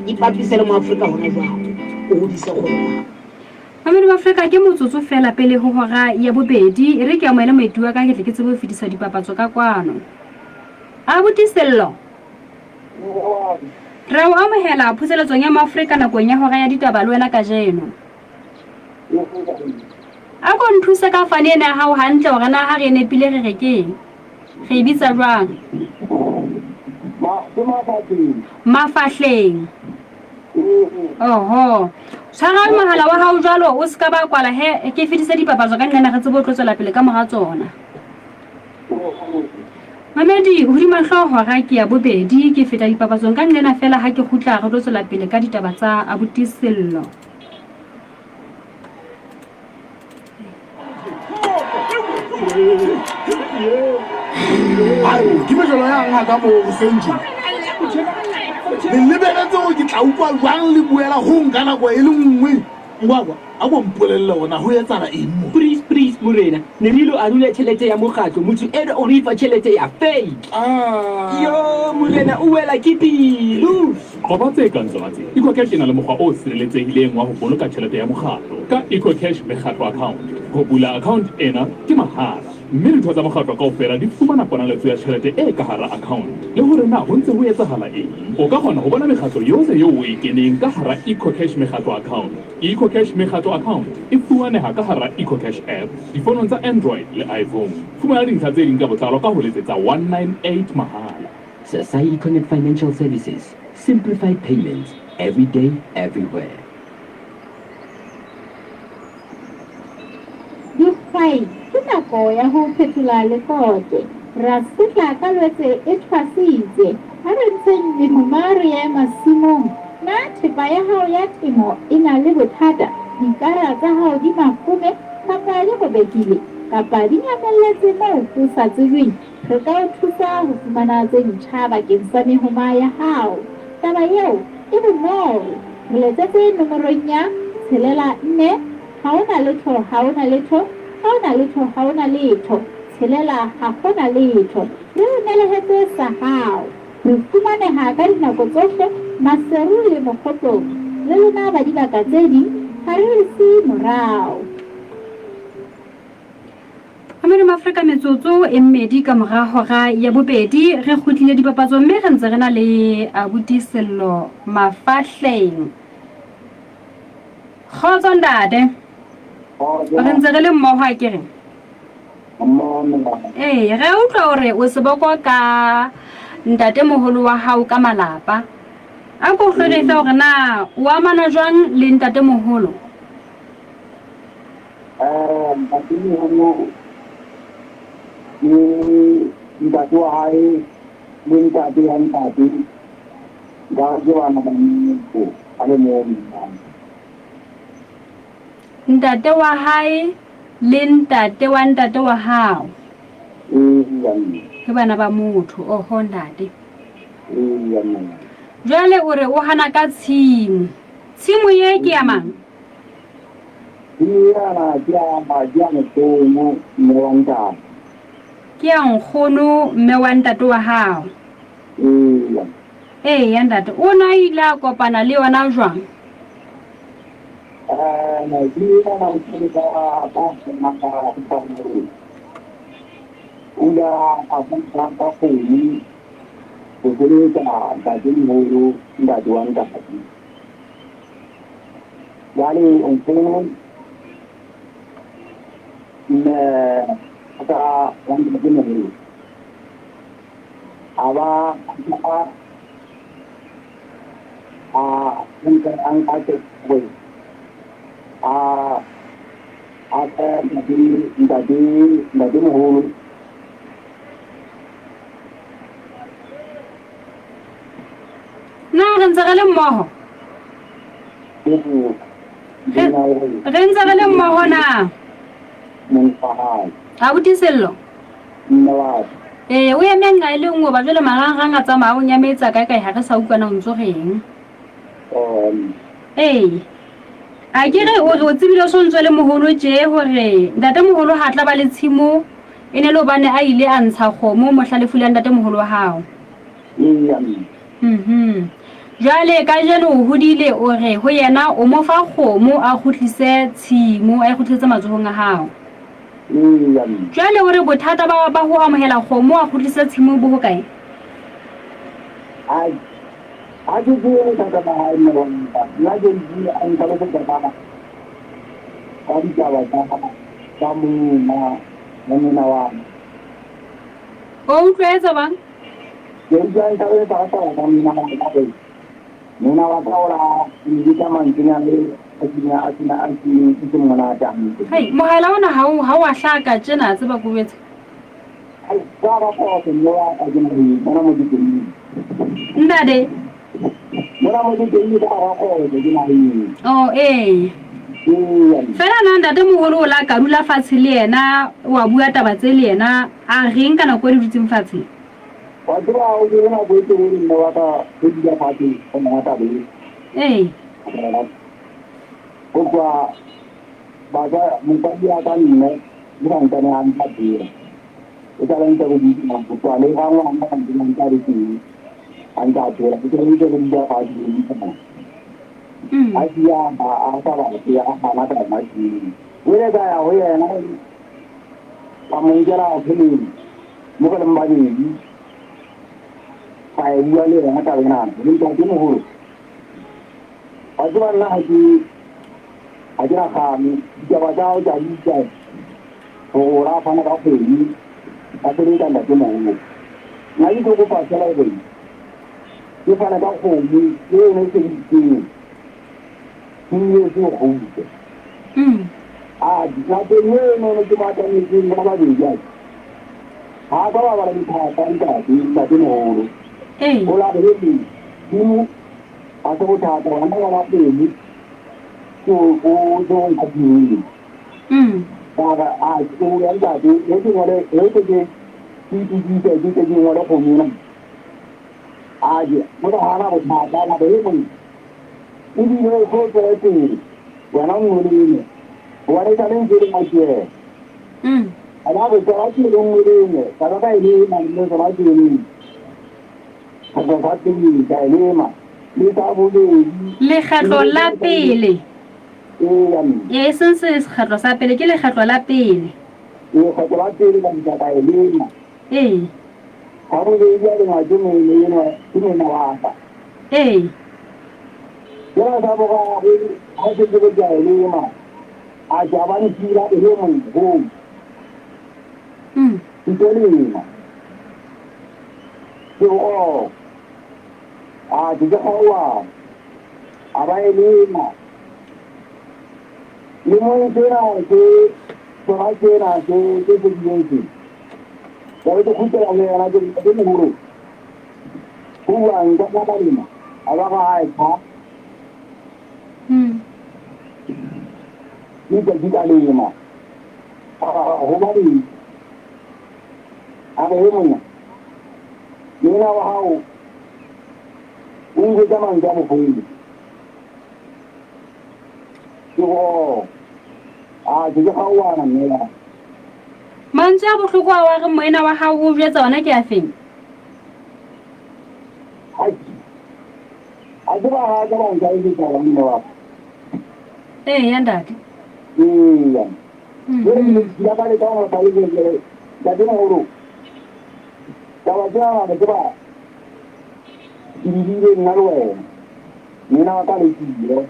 Ipapise le Moafrika hona jwale, o hodise kgwebo ya hao. Mamedi wa Afrika, ke motsotso feela pele ho hora ya bobedi. E re ke amohele moeti wa ka ke tle ke tsebe ho fetisa dipapatso ka kwano. Abuti Sello. Re a o amohela phuseletsong ya Moafrika nakong ya hora ya ditaba le wena kajeno. A ko nthuse ka fane ena ya hao hantle hore na ha re e nepile re re keng. Re e bitsa jwang? Mafahleng. Oho. Tshwara mohala wa hao jwalo o se ka ba kwala he ke fetise dipapatso ka nqena re tsebe ho tlo tswela pele ka mora tsona. Mamedi hodima hlooho hora ke ya bobedi ke feta dipapatsong ka nqena fela ha ke kgutla re tlo tswela pele ka ditaba tsa abuti Sello. Ke mejolo ya ngaka mo hoseng tje. Le lebeletse gore ke tla utlwa jwang le buela gong ka nako e le nngwe. Ngwakwa, a ko mpolelle gore na go etsala eng mo. Please, please, morena, ne re ilo arula tjhelete ya mokgatlo, motho enwa o re fa tjhelete ya fake. Yo, morena, o wela ke pelo. Qoba tse kang tsona tse. EcoCash e na le mokgwa o sireletsehileng wa ho boloka tjhelete ya mokgatlo ka EcoCash Mekgatlo Account. Ho bula account ena ke mahala, mme ditho tsa mokgatlo kaofela di fumana ponaletso ya tjhelete e ka hara account le hore na ho ntse ho etsahala eng. O ka kgona ho bona mekgatlo yohle eo o e keneng ka hara EcoCash Mekgatlo Account. EcoCash Mekgatlo Account e fumaneha ka hara EcoCash app difonong tsa Android le iPhone. Fumana dintlha tse ding ka botlalo ka ho letsetsa 198 mahala. Sasai Econet Financial Services, simplified payments every day, everywhere. Dihwai, ke nako ya ho phethola lekote. Ra sehla ka Lwetse e thwasitse. Ha re ntsheng mehoma re ye masimong. Na thepa ya hao ya temo e na le bothata? Dikara tsa hao di mafome kapa di robehile kapa di nyamelletse moo ho sa tsejweng? Re ka o thusa ho fumana tse ntjha bakeng sa mehoma ya hao. Taba eo e bonolo. Re letsetse nomorong ya tshelela nne ha ho na letho ha ho na letho ha ho na letho ha ho na letho tshelela ha ho na letho. Re o nelehetse sa hao. Re fumaneha ka dinako tsohle Maseru le Mokgotlong. Le lona ba dibaka tse ding ha re le siye morao. Modimo Afrika metsotso e mmedi ka mora hora ya bobedi re kgutlile dipapatsong mme re ntse re na le abuti Sello Mafahleng. Kgotso ntate. Re ntse re le mmoho a ke re? Ee, re a utlwa hore o seboko ka ntate moholo wa hao ka malapa. A ko hlweletse hore na o amana jwang le ntate moholo? Ntatemoholo ke ntate wa hae le ntate ya ntate ba ke bana ba motho a le mong. Ntate wa hae le ntate wa ntate wa hao. Eya mme. Ke bana ba motho, oho ntate. Eya mme. Jwale o re o hana ka tshimo. Tshimo ye ke ya mang? Ke ya ke ya ke ya nkgono mme wa ntate. Ke ya nkgono mme wa ntate wa hao. Eya. Eya ntate, o ne a ile a kopana le yona jwang? Eh, ke ya o ka ka ka ka o ile a ka ka kgomo ho sebetsa ntatemoholo ntate wa ntate. Jwale nkgono mme ka wa ntatemoholo a ba a a nka a nka A a ntate ntate ntate moholo. Na re ntse re le mmoho? Re ntse re le mmoho na? Abuti Sello? Ee, o eme nqa e le nngwe ba jwale marangrang a tsamaya o nyametsa kae kae ha re sa utlwana o ntso reng. Ee. A ke re o re o tsebile o so ntso le moholo tje hore ntate moholo ha tla ba le tshimo e ne le hobane a ile a ntsha kgomo mohla lefu la ntate moholo wa hao. Eya mme. Mhm. Jwale kajeno o hodile o re ho yena o mo fa kgomo a kgutlise tshimo a e kgutlisetse matsohong a hao. Eya mme. Jwale o re bothata ba ba ho amohela kgomo a kgutlise tshimo bo hokae? Ai. Ha ke tsebe bothata ba hae mme wa nka. Nna ke utlwile a ntlhalosetsa ka ka ditaba tsa tsa monna monna wa ka. O utlwa etsa bang? Ke utlwa a ntlhalosetsa ka taba tsa monna wa ka hore monna wa ka o la mpitsa mantswenyana a seng a seng a seng a seng monate hantle. Hei, mohala ona ha o ha o a hlaka tjena tseba ke o jwetse. Ai, ba ba phoso mme wa ka ke naheng mona mo ke teng. Ntate. Mona mo ke teng ka ba phoso ke naheng. Oh, ee. Ee. Fela na ntate moholo o la ka dula fatshe le yena wa bua taba tse le yena a reng ka nako e le dutseng fatshe? Wa tseba o ke nako e telele mme wa ka re dula fatshe go nna taba e. Ee. Go tloha ba mosadi ya ka mme le sa ntsane a ntsa phela. E sa le ntse re dula go tloha le ga ngwana a ntse a ntse a le teng a ntse a phela. E sa le ntse re dula fatshe re buisana. A sia a sa batle a gana ka yona tshimo. O ile ka ya ho yena ka mo nkela pheleng mo re leng babedi ka e bua le yena taba ena. Le ntatemoholo wa tseba nna ha ke ha ke na kgame ditaba tsa hao ke a di utlwa hore o la fana ka kgwedi ka sebetsa ntatemoholo. Nna ke tlo kopa feela hore ke fane ka kgomo e yone e sebeditseng ke e se kgutse. A nakong eno ne ke mo atametseng ba babedi a ha ka ba bala dithata ntate ntatemoholo. O la re he ha se bothata hona ba pele ke o tlo nkhathile. Ka a ke o ya ntate e ke ngole e ke ke ke itukise ke ke ke ngole kgomo ena. A je mo ka hana bothata nako e nngwe ebile o tlo tswele pele wena o ngolene hobane e sale ntse e le matswele. A ba re tswela pele o ngolene ka ba ka e lema mme tswela pele kgetlo sa pele ka e lema le sa bobedi. Lekgetlo la pele. Eya mme. Ee, e seng sekgetlo sa pele, ke lekgetlo la pele. Ee, kgetlo la pele ka fihla ka e lema. Ee. Sa bobedi a lengwa ke mene enwa ke monna wa ka. Ee. Sena sa boraro ha se ke ke a e lema a ja ba ntshila e le monna hoo. Ke tlo lema. Ke o a ke ke kgaoana a ba e lema. Lemong sena se sona sena se se fedileng se. Ka be ke kgutlela ho yena ke re ntatemoholo ho buang ka tsa balema a ba ga a cha. Ke tsatsi ka lema ho ba a re he monna monna wa hao o njwetsa mantswe a bohloko. Ke go a ke ke kgaoana mme wa. Mantswe a bohloko ao a reng moena wa hao o jwetsa ona ke a feng? Hai. A tseba ha ka ba nka e tsa mme wa. Ee, ya ntate. Ee. Jwale ke ne ka leka ho hlalosetsa hore ntatemoholo taba tsena ke tseba ke di buile nna le wena. Nna wa ka le tsile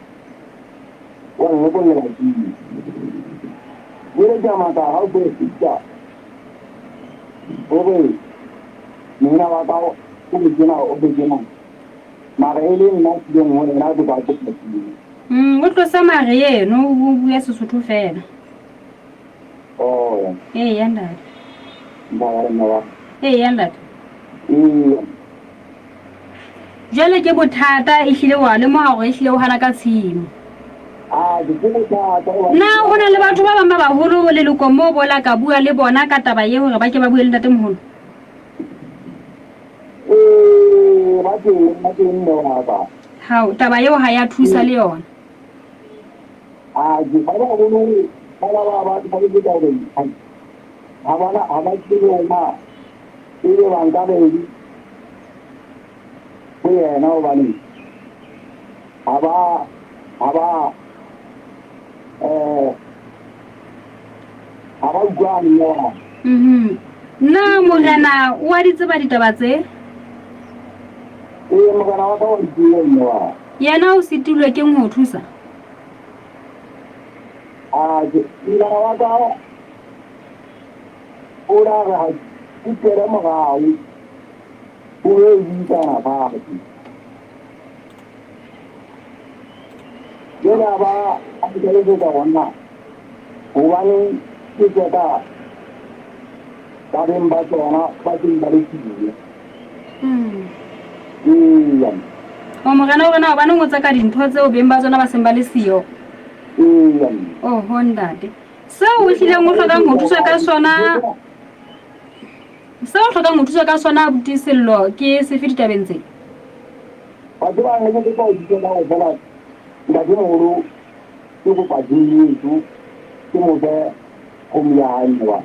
wa nlokollela tsile. Jwale ke a makala ha o tlo fihla o re monna wa ka o be tjena o be tjena mara e le nna tlileng ho wena ke tla kopa tsile. O tlose mare eno o bue Sesotho fela. Oh. Eya ntate. Ba re wa. Eya ntate. Ee. Jwale ke bothata ehlile wa lemoha hore ehlile o hana ka tshimo. Ah, ke ke bothata. Na ho na le batho ba bang ba baholo lelokong moo bola ka bua le bona ka taba ye hore ba ke ba bue le ntatemoholo? Ee, ba teng, ba teng mme wa ka. Hao, taba eo ha ya thusa le yona. Ah, ke ba baholo ba ba ba ba ba ke ka hore ha ba na ha ba tsebe hore na ebe ba nka reng ho yena hobane ha ba ha ba eh ha ba utlwane mme wa Mhm. Na morena o a di tseba ditaba tse? Ee, morena wa ka wa di tseba mme wa. Yena o sitilwe keng ho o thusa? A ke morena wa ka o la re ha ke kene morao o yo buisana fatshe. Jwale a ba a ntlhalosetsa hore na hobaneng ke tseka ka beng ba tsona ba seng ba le siyo. Eya. O morena o re na hobaneng o tseka dintho tseo beng ba tsona ba seng ba le siyo? Eya. Oho ntate. Seo o hlileng o hlokang ho thuswa ka sona seo o hlokang ho thuswa ka sona abuti Sello ke sefe ditabeng tse? Wa tseba ne ke kopa ho thusa ka hore feela ntatemoholo ke kopa jesu ke mo fe kgomo ya hae mme wa.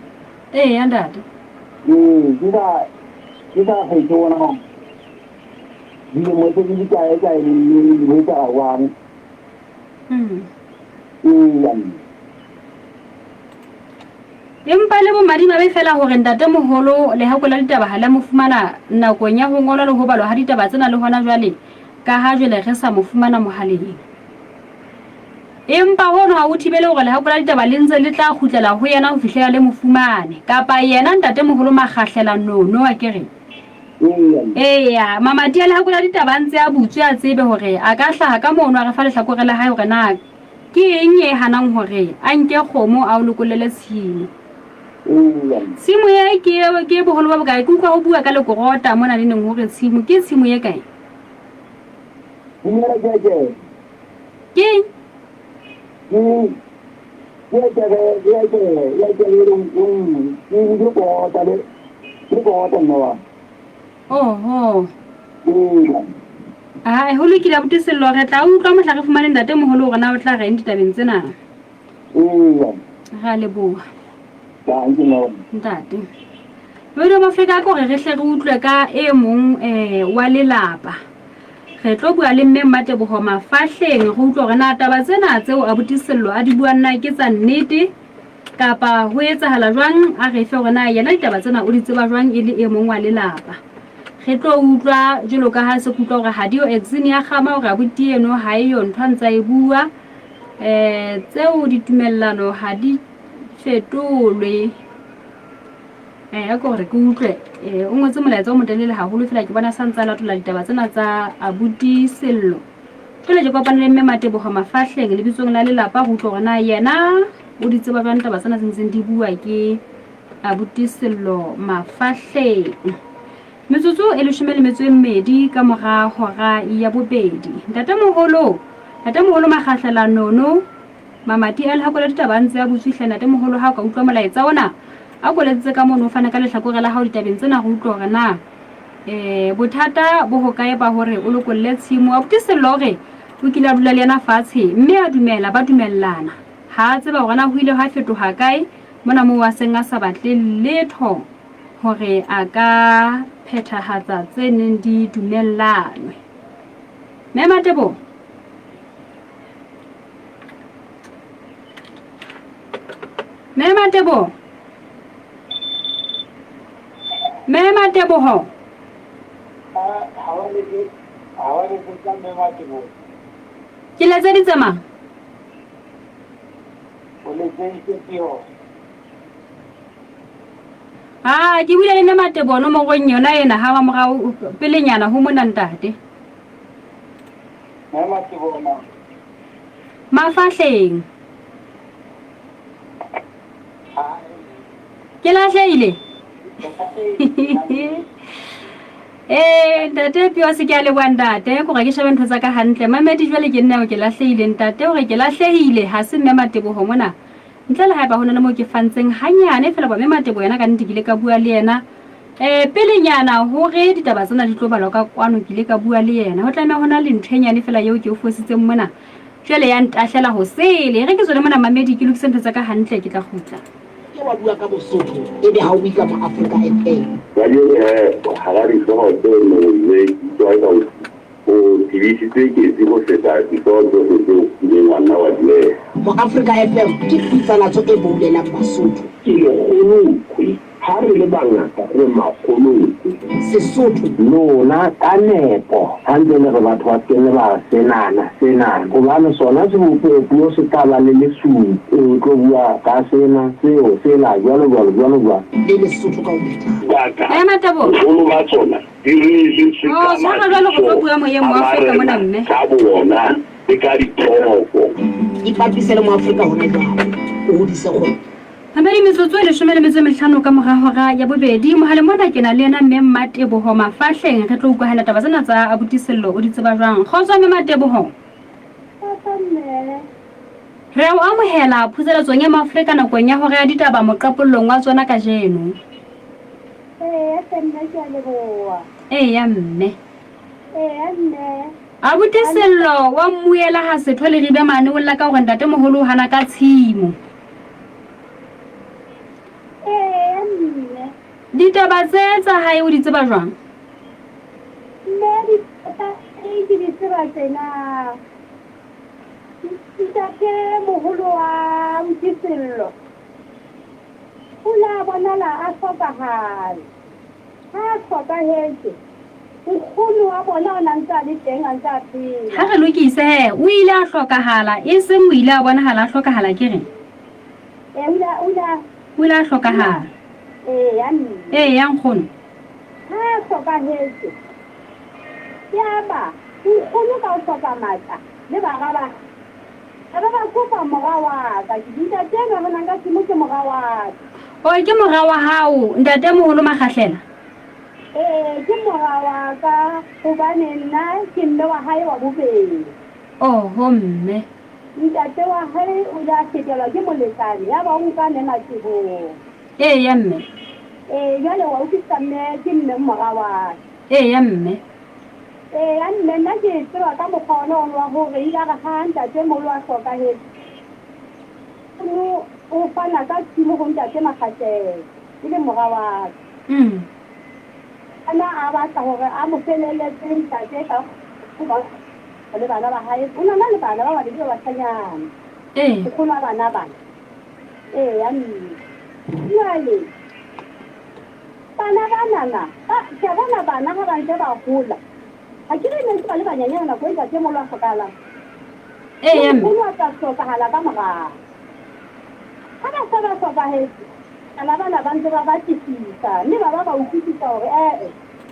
Eya ntate. Ee, ke sa ke sa kgethe ona dilemo tse ke di kae kae le neng ho etsahala jwang. Eya mme. Empa le bomadimabe feela hore ntatemoholo Lehako la ditaba ha le a mo fumana nakong ya ho ngolwa le ho balwa ha ditaba tsena le hona jwale, kaha jwale re sa mo fumana mohaleng. Empa hono ha ho thibele hore Lehako la ditaba le ntse le tla kgutlela ho yena ho fihlela le mo fumane. Kapa yena ntatemoholo Makgahlela Nono, akere? Eya, mamati a Lehako la ditaba a ntse a butswe a tsebe hore a ka hlaha ka mono a re fa lehlakore la hae hore na Ke eng e hanang hore a nke kgomo a o lokollele tshimo? Tshimo e ke ke boholo ba bokae? Ke utlwa ho bua ka lekorota mona le neng hore tshimo ke tshimo e kae? Dumela Keke. Ke eng? Ke ke ekere ke ekere e ekere e nngwe ke ke korota le ke korota mme wa. Oho. Ee. Ae, ho lokile abuti Sello, re tla utlwa mohla re fumane ntatemoholo hore na o tla reng ditabeng tsena. Ee. Re a leboha. Dankie mme wa. Ntate. Radio Mafrika ke hore re hle re utlwe ka e mong eh, wa lelapa. Re tlo bua le mme Mmateboho Mafahleng re utlwe hore na taba tsena tseo abuti Sello a di buang na ke tsa nnete Kapa ho etsahala jwang? A re fe hore na yena ditaba tsena o di tseba jwang e le e mong wa lelapa. Re tlo utlwa jwalo ka ha se ke utlwa hore ha di yo exene ya kgama hore abuti eno ha e yo ntho a ntsa e bua. Eh tseo ditumellano ha di fetolwe. Eh a ko hore ke utlwe eh o ngotse molaetsa o motelele haholo fela ke bona sa ntsa latola ditaba tsena tsa abuti Sello. Jwale ke kopane le mme Mateboho Mafahleng lebitsong la lelapa go utlwa hore na yena o di tseba jwang taba tsena tse ntseng di bua ke abuti Sello Mafahleng. Metsotso e 12 ka mora hora ya bobedi. Ntatemoholo, Ntatemoholo Makgahlela Nono, mamati a lehako la ditaba a ntse a butswe hle ntatemoholo ha o ka utlwa molaetsa ona a ko letsetse ka mono o fane ka lehlakore la hao ditabeng tsena go utlwa hore na eh bothata bo hokae ba hore o lokolle tshimo. Abuti Sello o re o kile a dula le yena fatshe mme a dumela ba dumellana. Ha a tseba hore na ho ile hwa fetoha kae mona moo a seng a sa batle letho hore a ka phethahatsa tse neng di dumellanwe. Mme Matebo. Mme Matebo. Mme Mateboho. Ke letseditse mang? O letseditse Pio. Ah, ke buile le Mme Mateboho nomorong yona ena ha wa morao pelenyana ho mona ntate. Mme Mateboho na? Mafahleng. Ke lahlehile. Ee, ntate Pio se ke a leboha ntate, ko re ke shebe ntho tsa ka hantle. Mamedi jwale ke nna eo ke lahlehile ntate o re ke lahlehile ha se mme Mateboho mona. Ntle le haeba ho na le moo ke fantseng hanyane feela ba mme Mateboho yena ka nnete ke ile ka bua le yena. Eh pelenyana hore ditaba tsena di tlo balwa ka kwano ke ile ka bua le yena. Ho tlameha ho na le ntho e nyane feela eo ke o fositseng mona. Jwale ya ntahlela ho sele. E re ke tswele mona mamedi ke lokise ntho tsa ka hantle ke tla kgutla. Ke wa bua ka Bosotho ebe ha o bue ka Moafrika FM. Kajeno he, hara dihlooho tse neng le utlwa eka o tebisitse ketsi ho feta dihlooho tsohle tseo o kileng wa nna wa di leha. Moafrika FM ke kgutsalatso e boulelang Basotho. Ke lekgolokwe. Ha re le bangata re makgolokwe. Sesotho. Lona ka nepo ha ntse le re batho ba se ke ba senana, senana, hobane sona sebopeopuo se tla ba le lesupi, o tlo bua ka sena, seo, sela, jwalo, jwalo, jwalo, jwalo. Le Lesotho ka ho phethana. Baka, Eh, Matabo. boholo ba tsona di reeletswe Oh, ka tshwara jwale go tlo mabitso bua moyeng a wa Afrika mona, marena mme. ka boona le ka dithoko. Ipapise le Moafrika hona jwale, o hodise kgwebo. Mamedi metsotso e leshome le metso e mehlano ka mora hora ya bobedi. Mohaleng mona ke na le yena Mme Mmateboho Mafahleng. Re tlo utlwahala taba tsena tsa abuti Sello o di tseba jwang. Kgotso Mme Mateboho. Kgotso Mme. Re a o amohela phuseletsong ya Maafrika nakong ya hora ya ditaba moqapollong wa tsona kajeno. Eya hle mme ke a leboha. Eya mme. Eya mme. Abuti Sello wa mmuela ha setho le ribe mane o lla ka hore ntatemoholo o hana ka tshimo. Eya mme. Ditaba tse tsa hae o di tseba jwang? Mme ditaba tse ke di tseba tjena. Ntate moholo wa abuti Sello o la bonala a hlokahala. Ha a hlokahetse, nkgono wa bona o na ntse a le teng a ntse a phela. Ha re lokise he, o ile a hlokahala, e seng o ile a bonahala a hlokahala ke re? Ee, o ile a, o ile a. O ile a hlokahala. Eya mme. Eya nkgono. Ha a hlokahetse, yaba nkgono ka ho hloka matla le bara ba. Ba ba ba kopa mora wa ka. Ke ntate enwa re nang ka tshimo ke mora wa ka. O ke mora wa hao, ntatemoholo Makgahlela? Ee, ke mora wa ka, hobane nna ke mme wa hae wa bobedi. Oho, mme. Ntate wa hae o ile a fetelwa ke molekane, yaba o nka mme Matebong. Eya, mme. Ee, jwale wa utlwisisa mme, ke mme mora wa ka. Eya, mme. Eya mme, nna ke e tseba ka mokgwa ona ono wa hore ile a re ha ntatemoholo a hlokahetse, o o fana ka tshimo ho ntate Makgahlele, e le mora wa ka. Ana a batla hore a mo feleletse ntate ka le bana ba hae. O na na le bana ba babedi ba bashanyana. Nkgono wa bana bana. Eya mme. Jwale Bana banana, ba, ke a bona bana ha ba ntse ba hola. Ha ke re ne ntse ba le banyenyane nako e ntatemoholo a hlokahalang. Eya, mme. Nkgono a tla hlokahala ka morao. Ha ba se ba hlokahetse, bana bana ba ntse ba batlisisa mme ba ba ba utlwisisa hore ee,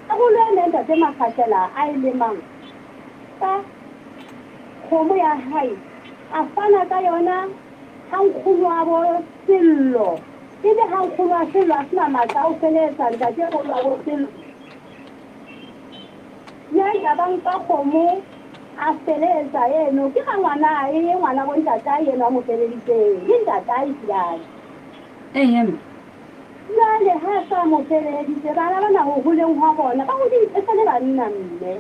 karolo e ne ntate Makgahlela a e lemang ka kgomo ya hae, a fana ka yona ha nkgono wa bo Sello. Ebe ha nkgono wa Sello a sena matla a ho felehetsa ntate moholo wa bo Sello, jwale a ba nka kgomo a felehetsa eno. Ke rangwanae, ngwana bo ntatae eno a mo feleditseng. Ke ntatae ehlilane. Eya mme. Jwale ha a sa mo feleheditse, bana bana ho holeng hwa bona, ba hodile e sa le banna mme.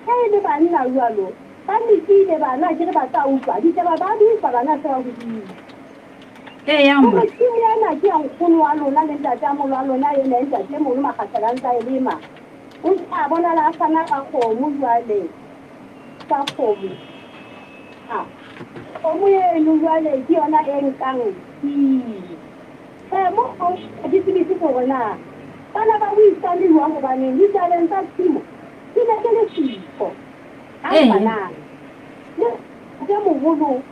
Ha e le banna jwalo, ba lekile bana akere ba tla utlwa ditaba, ba di utlwa bana se ba hodile. Eya mma. Hore tshimo ena ke ya nkgono wa lona le ntate a moholo wa lona ena e ntate moholo Makgahlela a ntse a e lema. O ntse a bonala a fana ka kgomo jwale, ka kgomo. A kgomo eno jwale ke yona e nkang tshimo. Tjhe, mo ha ke tsebisise hore na bana ba buisane jwang hobane ditabeng tsa tshimo ke ne ke le siko. Ha ngwanana le ntate moholo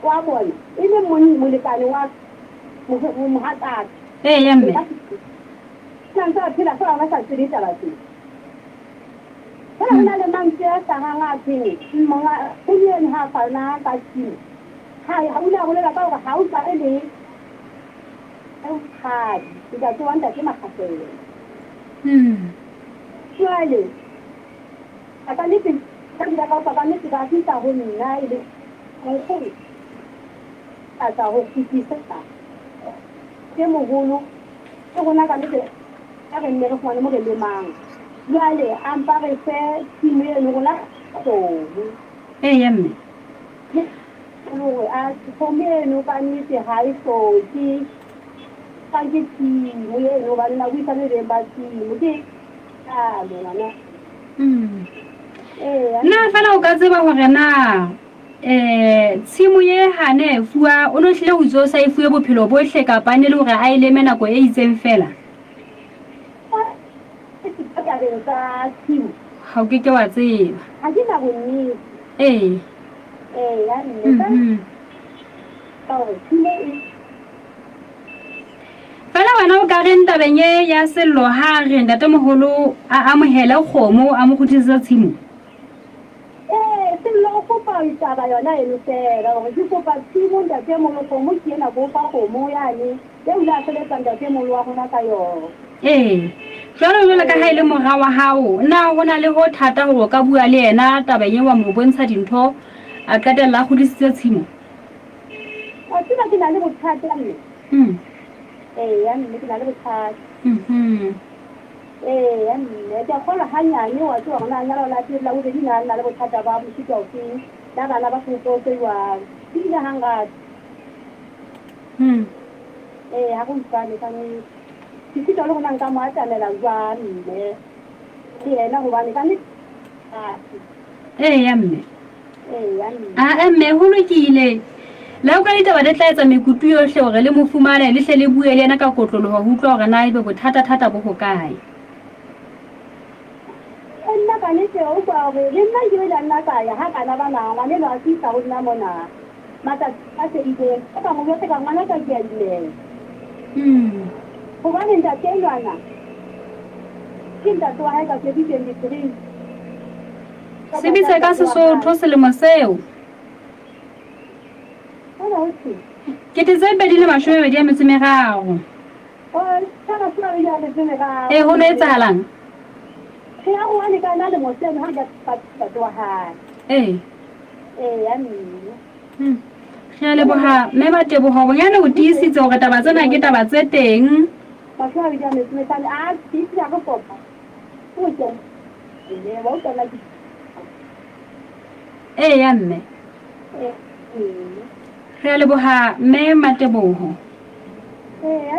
wa bona e le molekane wa mohatsaka. Eya mme. Na ntse a phela feela ba sa tsebe taba tsena. Jwale ho na le mantswe a hlahang a thweng monga nkgono eno ha a fana ka tshimo, ha o ile a bolela ka hore ha o tshware le kgadi, ntate wa ntate Makgafela. Jwale ka nnete ka dula ka utlwa ka nnete ba fihla ho nna e le nkgono batla ho kgutlisa ke moholo ke rona ka nnete ka re nne re fumane mo re lemang. Jwale a mpa re fe tshimo eno rona kgomo. Eya mme. Ke hore a kgomo eno ka nnete ha e hloke ka ke tshimo eno hobane na buisane le beng ba tshimo ke jalo ngwana. Eya. Na fela o ka tseba hore na um tshimo ye hane e fuwa o no hlile o itse o sa e fuwe bophelo bohle kapa ne le hore a e leme nako e itseng fela? Tabeng tsa tshimo. Ha o ke ke wa tseba. Ha ke na bonnete. Ee. Ee, ya mme ka ka hore tshimo e Fela wena o ka reng tabeng e ya sello ha a re ntatemoholo a amohele kgomo a mo kgutlisetsa tshimo? Ee, Sello o kopa taba yona eno fela hore ke kopa tshimo ntatemoholo kgomo ke ena ke o fa kgomo yane e o ile a feletsa ntatemoholo wa rona ka yona. Ee, jwalo jwalo ka ha e le mora wa hao, na ho na le ho thata hore o ka bua le yena tabeng e wa mo bontsha dintho a qetella a kgutlisitse tshimo? Wa tseba ke na le bothata mme. Eya mme ke na le bothata. Eya mme ke a kgolwa hanyane wa tseba hore na lenyalo la pele la bobedi na le na le bothata ba mofuta ofeng la bana ba sebopeho se jwang. Ebile hangata. Ee ha re utlwane ka nnete. Ke sitwa le hore na nka mo atamela jwang mme le yena hobane ka nnete. Eya mme. Ae mme, ho lokile. La utlwa ditaba di tla etsa mekutu yohle hore le mo fumane, le hle le bue le yena ka kotloloho ho utlwa hore na ebe bothata-thata bo hokae. Nna ka nnete wa utlwa hore le nna nke la nna ka ya ha bana bana ngwaneno a fihla ho nna mona matsatsi a fedileng ka ka mo jwetsa ka ngwana ka ke a dumela. Hobane ntate enwana ke ntate wa hae ka 2023. Sebisa ka Sesotho selemo seo. 2023. Ee, ho no etsahalang? Ee. Re a leboha mme Mateboho, bonyane o tiisitse hore taba tsena ke taba tse teng. Eya mme. Re a leboha mme Mateboho. Re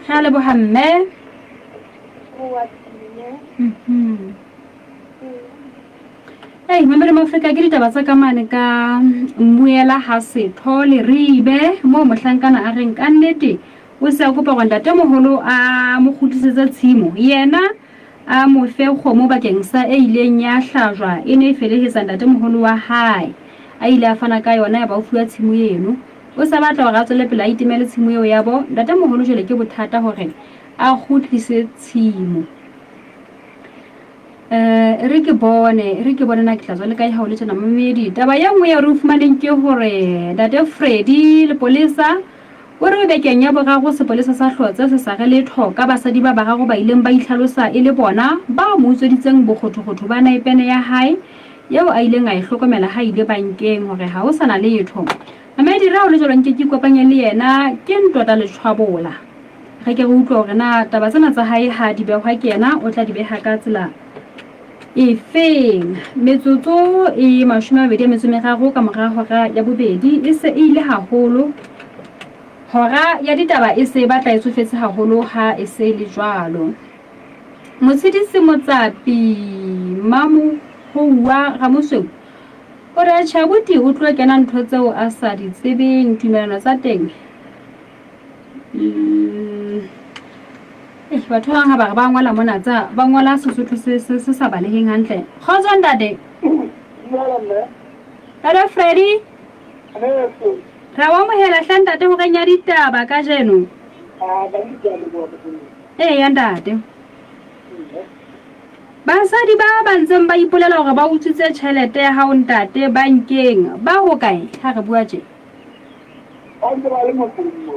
a leboha mme. Ei, mamelo Maafrika ke ditaba tsa ka mane ka mmuela ha setho Leribe moo mohlankana a reng ka nnete o se a kopa gore ntatemoholo a mo kgutlisetse tshimo yena a mo fe kgomo bakeng sa e ileng ya hlajwa e ne e felehetsa ntatemoholo wa hae a ile a fana ka yona ya ba o fuwa tshimo eno o sa batla gore a tswele pele a itemele tshimo eo ya bo ntatemoholo jwale ke bothata gore a kgutlise tshimo. Eh, e re ke bone, e re ke bone na ke tla tswa le kae ha o le tjena momedi. Taba ye nngwe eo re o fumaneng ke hore Ntate Freddy Lepolesa o re bekeng ya boraro sepolesa sa Hlotse se sa re letho ka basadi ba bararo ba ileng ba itlhalosa e le bona ba mo utsweditseng bokgothokgotho ba naepene ya hae eo a ileng a e hlokomela ha ile bankeng hore ha ho sa na letho. Mamedi re ha o le jwalo nke ke ikopanye le yena ke Ntota Letshwabola. Re ke re utlwe hore na taba tsena tsa hae ha di behwa ke yena o tla di beha ka tsela efeng. Metsotso e 23 ka mora hora ya bobedi e se e ile haholo. Hora ya ditaba e se e batla e tsofetse haholo ha e se e le jwalo. Motshedisi Motsapi Mamohouwa Ramosweu o re atjhe abuti o tlo kena ntho tseo a sa di tsebeng tumelano tsa teng. Eish, batho ba bang ha ba re ba ngola mona tsa ba ngola Sesotho se se se sa baleheng hantle. Kgotso ntate. Dumela mme. Ntate Freddy. Aneso. Ra o amohela hle ntate horeng ya ditaba kajeno. Ah, ka nnete ke a leboha Modimo. Eya ntate. Basadi ba ba ntseng ba ipolela hore ba utswitse tjhelete ya hao ntate bankeng ba hokae ha re bua tje? Ba ntse ba le motseng mo.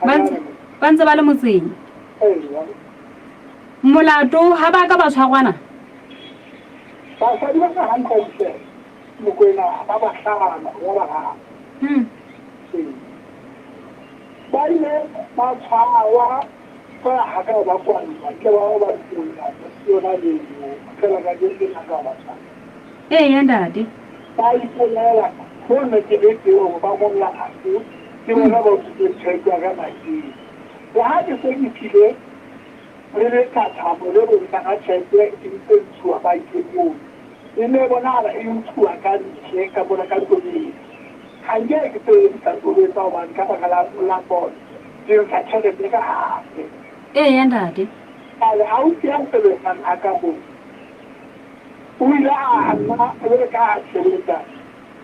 Ba ntse ba le motseng. Eya. Molato ha ba ka ba tshwarwana? Basadi ba ka hantlentle Mokwena ba bahlano ba bararo. Ee. Ba ile ba tshwarwa fela ha ka ba kwallwa ke ba ba ntolla yona leo fela ka ke ke ka ba tshwara. Eya ntate. Ba ipolela mo nna ke le teng hore ba molato ke bona ba utswitseng tjhelete ya ka bankeng. Le ha ke se ke tlile le lethathamo le bontshang ha tjhelete e ntse ntshuwa bankeng mono, e ne e bonahala e ntshuwa ka ntle ka mona ka tobetsa. Ha nke ke sebedisa tobetsa hobane ka baka la bond ke ntsha tjhelete ka hare. Eya ntate. Jwale ausi ya sebetsang ha ka moo o ile a nna jwalo ka ha sebetsa.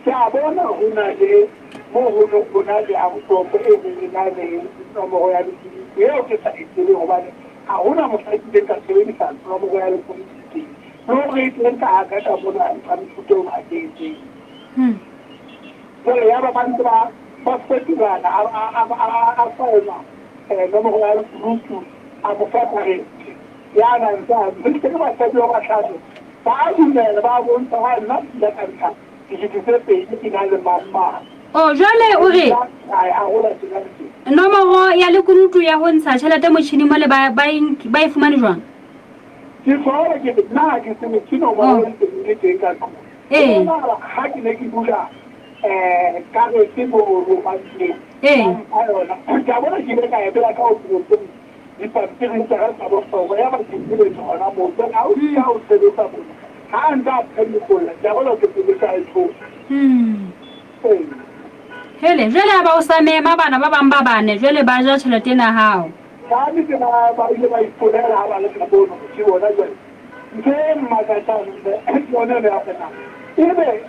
Ke a bona ho na le moo ho neng ho na le envelope e neng e na le nomoro ya lekunutu eo ke sa e tsebeng hobane ha ho na mohla ke ileng ka sebedisa nomoro ya lekunutu teng. Le hore e teng ka haka ka mona ntho ya mofuta ono ha ke e tsebe. Jwale yaba ba ntse ba ba fetolana a saena nomoro ya lekunutu a mo fa karete. Ya na ntse a ntse ke basadi ba bahlano ba a dumela ba bontsha hore nna ke ile ka ntsha dikete tse pedi ke na le mang mang. O jwale o re A e arola tjena le tjena. Nomoro ya lekunutu ya ho ntsha tjhelete motjhining mole ba ba e ba e fumane jwang? Ke tshwara ke re nna ha ke tsebe ke nomoro e ntseng e le teng ka tlung. Ee. Ho bonahala ha ke ne ke bula karete mono bankeng, ba mpha yona. Ke a bona ke ile ka e beha ka ofising Dipampiring tsa ka tsa bohlokwa, yaba ke sebetsa hona moo. Jwale ha o fihla o sebetsa mona, ha a ntse a phemikolla, ke a bona ke sebetsa e thola. Ee. Hele, jwale ha ba o sa mema bana ba bang ba bane, jwale ba ja tjhelete ena ya hao. Ba nnete ba ba ile ba ipolela ha ba le ka mono ke bona jwale. Ntho e mmakatsang mme ke yona eno ya hore na ebe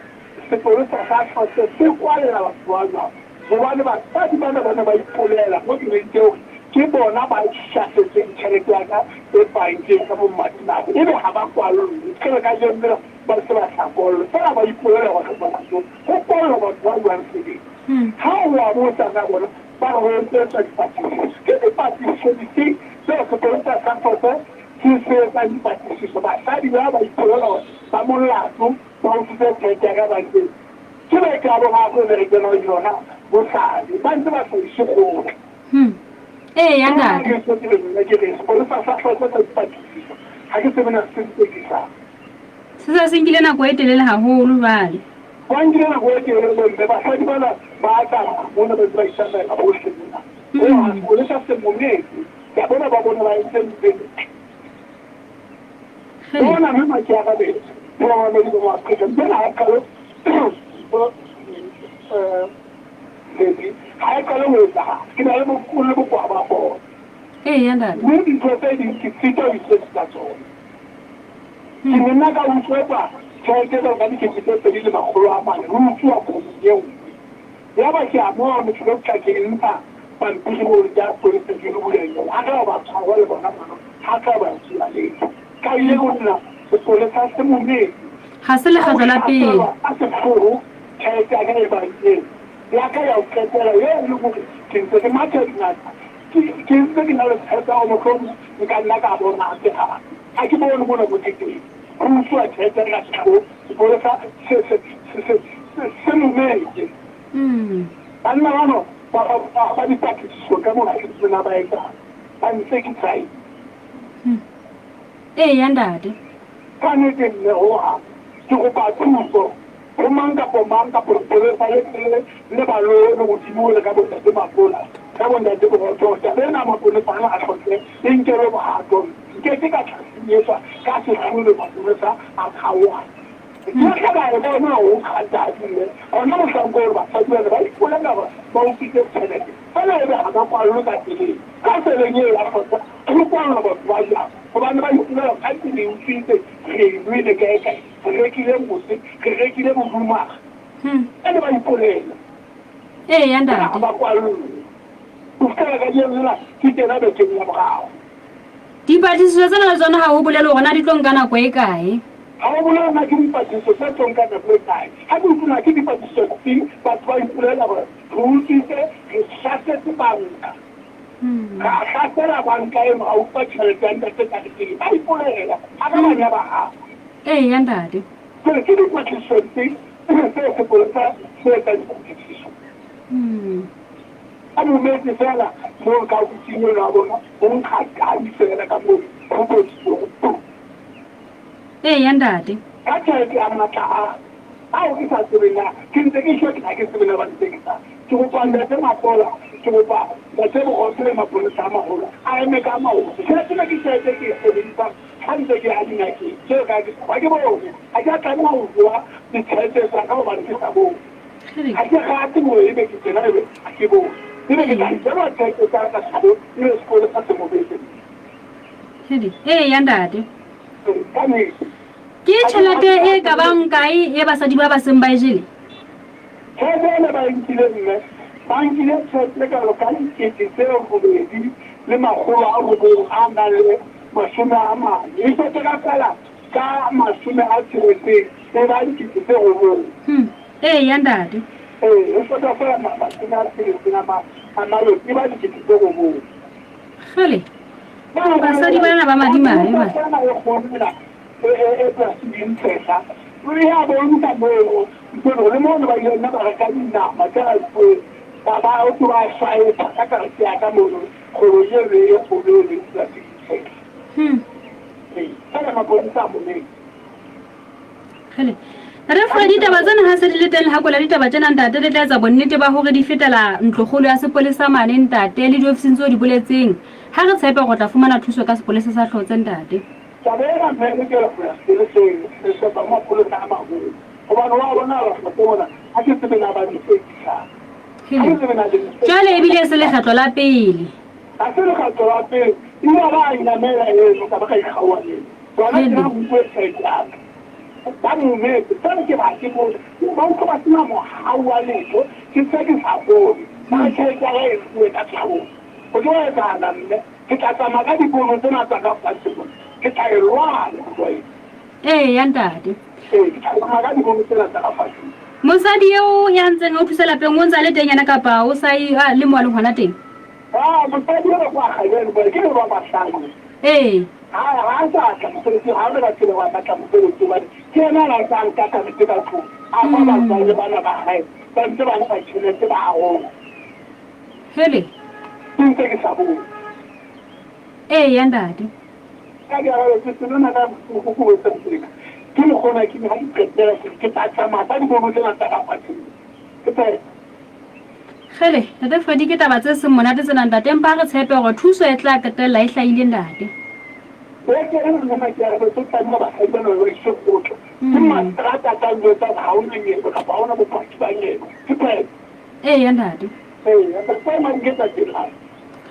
sepolesa sa Hlotse se kwalla batho ba jwang. Hobane basadi bana ba ne ba ipolela mo ke neng ke hore ke bona ba hlasetseng tjhelete ya ka e bankeng ka bomadimabe, ebe ha ba kwallwe. Ke re kajeno lena ba se ba sa kwallwe, feela ba ipolela hore molato ho kwallwa batho ba buang sebele. Ha o ba botsa ka bona, ba re ho etswa dipatlisiso. Ke dipatlisiso dife tseo sepolesa sa Hlotse se se etsang dipatlisiso? Basadi ba ba ipolela hore ba molato, ba utswitse tjhelete ya ka bankeng. Ke beke ya boraro e re kena ho yona bosane ba ntse ba sa ise kgotla. Ee, ya ntate. Ke ke re nna ke re sepolesa sa hlotse sa dipatlisiso ha ke tsebe na se ntekisang. Se se se nkile nako e telele haholo jwale. Ba nkile nako e telele mme basadi bana ba tsamaya mona ba ntse ba itsamaela hohle mona. Ho sepolesa se mometse. Ke a bona ba bona ba entse ntho e ntle. Bona mme ma ke arabetse. Ho bamamedi ba Afrika. Ntho ena ha e qale ha e qale ho etsahala. Ke na le le bokowa ba bona. Ee, ya ntate. Mme dintho tse ding ke sitwa ho itshebetsa tsona. Ke ne nna ka utswetswa tjhelete jwalo ka 2400 re utsuwa kgomong e nngwe. Yaba ke a bona ke lo tla ke ntsha pampiri moo ke ya police station ho bula yona. Ha ka ba tshwarwa le bona bana, ha ka ba etsuwa letho. Ka ile ho nna sepolesa se mometse. Ha se lekgetlo la pele. Ka sehloho tjhelete ya ka e bankeng ya ka ya ho qetela eo e leng hore ke ntse ke matha dingaka ke ntse ke na le tshepo ya hore mohlomong nka nna ka bona hape hape. Ha ke bone mona mo ke teng. Ho utsuwa tjhelete ya ka sehloho sepolesa se mometse. Banna bano ba dipatlisiso ka mona ke tsena ba etsang. Ba ntse ke tsae. Ee, ya ntate. Ka nnete mme hohang ke kopa thuso ho mang kapo mang kapo lepolesa le tle le ba lone hodimo le ka bontate Makola ka bontate Borotho taba ena mapolesa ana a hlotse e nkelwe bohato nke ke ka tla senyetswa ka sehlole mapolesa a kgaoha ke tla ba e bona ho kgatadi mme hona mohlanka hore basadi bana ba ipolela hore ba utswitse tjhelete fela ebe ha ba kwallwe ka tseleng ka tseleng eo ya hlotse ho kwallwa batho ba. ipolela. Eya ntate. Ga ba kwallwe. Ho fihlela kajeno lena ke kena bekeng ya boraro. Dipatlisiso tsena le tsona ha ho bolele hore na di tlo nka nako e kae. Ha ho bolele na ke dipatlisiso tse tlo nka nako e kae. Ha ke utlwe na ke dipatlisiso tsefeng, batho ba ipolela hore re utswitse, re hlasetse banka. Ra hlasela banka eno, ra utswa tjhelete ya ntate kareteng. Ba ipolela, ha ka bana ba hao. Eya ntate. Jwale ke dipatlisiso tse tse sepolesa se etsang dipatlisiso. A dumetse fela moo ka ofising eno ya bona, ho nkga tahi fela ka moo ho botsitsweng tu. Eya ntate. Ka tjhelete ya matla a ao ke sa tsebeng na ke ntse ke shwa ke ha ke tsebe na ba ntsekisa. Ke kopa ntate Mapola, ke kopa ntate Bogotse le mapolesa a maholo a eme ka maoto. Tjhelete ena ke tjhelete e ke e sebedisang ha ntse ke ya dingakeng jwalo ka ha ke ha ke bone. Ha ke a tlameha ho bua ditjhelete tsa ka hobane ke sa bone. Ga ke rate gore ebe ke tsena ebe ga ke bone. Ebe ke tla nkelwa tjhelete tsa ka sekolo ebe sekolo sa se mobetse. Ee ya ntate. Ka nnete. Ke tjhelete e ka bang kae e basadi ba ba seng ba e jele? Tjhelete ena ba e nkile mme ba nkile tjhelete kalo ka 8900 40. E setse ka fela ka 60 e ba 9,000. Ee ya ntate. Ee, e shota fela 60 a maloti e ba 9,000. Kgele. Basadi bana ba madimabe ba. E kgona e polasing e ntshehla. E a bontsha moo ntho le mo ba ile nna ba reka dinama tsa ba ba o ba swaetsa ka karete ya ka mono kgwebo e re e kgolo e polasing e ntshehla. Ee, fela mapodisa a moleng. Kgele. Re fa ditaba tsena ha se di le teng lehakola ditaba tsena ntate le tla etsa bonnete ba hore di fetela ntlokgolo ya sepolesa mane ntate le diofising tseo di boletseng. Ha re tshepe go tla fumana thuso ka sepolesa sa hlotse ntate. Taba ena mme e lokela ho ya sepoleseng re hloka mapolesa a maholo. Hobane wa bona hlotse mona ha ke tsebe na ba di sekisa. Ha ke tsebe na di Jwale ebile e se lekgetlo la pele. Ha se lekgetlo la pele. Ebile ba a inamela eno ka ba ka ikgaoha eno. Bona ke ha utlwe tjhelete ya ka. Ba mometse fela ke ba ke bone. Ba utlwa ba sena mohau wa letho ke se ke sa bone. Ba re tjhelete ya ka e fuwe ka tshabo. Ho tlo etsahala mme ke tla tsamaya ka dibono tsena tsa ka fatshe mona. Ke tla e lwana ho tloha eno. Ee ya ntate. Ee, ke tla tsamaya ka dibono tsena tsa ka fatshe. Mosadi eo ya ntseng a o thusa lapeng o ntse a le teng yena kapa o sa le mo a leng hona teng? Ah, mosadi eo kwa Kganyane bone ke le ba bahlano. Ee. Ha ha sa tla mosebetsing, ha re ba tsela wa batla mosebetsi hobane ke yena a ntse a nka karete ka tlung. A fa batswadi bana ba hae ba ntse ba ntsha tjhelete ba arola. Hele. Ke ntse ke sa bone. Ee ya ntate. Ka ke arabe ke tsena ka go go se ke le gona ke ha ke qetela ke tla tsamaya ka dibono tsena tsa ka fatshe. Ke phela. Kgele, ntate Freddy ke taba tse seng monate tsena ntate, empa re tshepe hore thuso e tla qetella e hlahile ntate. Beke e nngwe makearebe tse tladima basadi bana ba iswe kgotla. Ke mastrata a tla njwetsa hore ha hona nyewe kapa ha hona bopaki ba nyewe. Ke phela. Ee ya ntate. Ee, ya ntate ma nketsa tjena.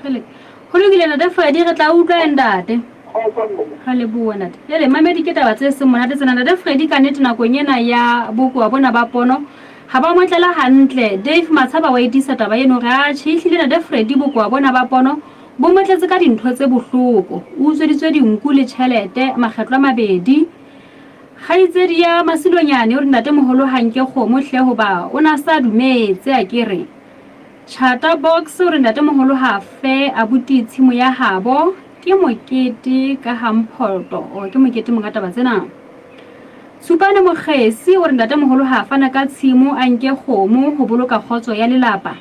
Kgele. Ho lokile ntate Freddy, re tla utlwa ntate. Re leboha ntate. Jwale mamedi ke taba tse seng monate tsena ntate Freddy ka nnete nakong ena ya bokowa bona ba pono ha ba motlela hantle. Dave Matshaba wa etisa taba eno re atjhe ehlile ntate Freddy bokowa bona ba pono bo motletse ka dintho tse bohloko. O utsweditswe dinku le tjhelete makgetlo a mabedi. Kgaitsedi ya Masilonyane o re ntate moholo ha nke kgomo hle hoba o na sa dumetse a ke re. Chata Box o re ntate moholo ha fe abuti tshimo ya habo ke mokete ka ha Mphoto o ke mokete monga taba tsena. Tshupane Mokgesi o re ntate moholo ha fana ka tshimo a nke kgomo ho boloka kgotso ya lelapa.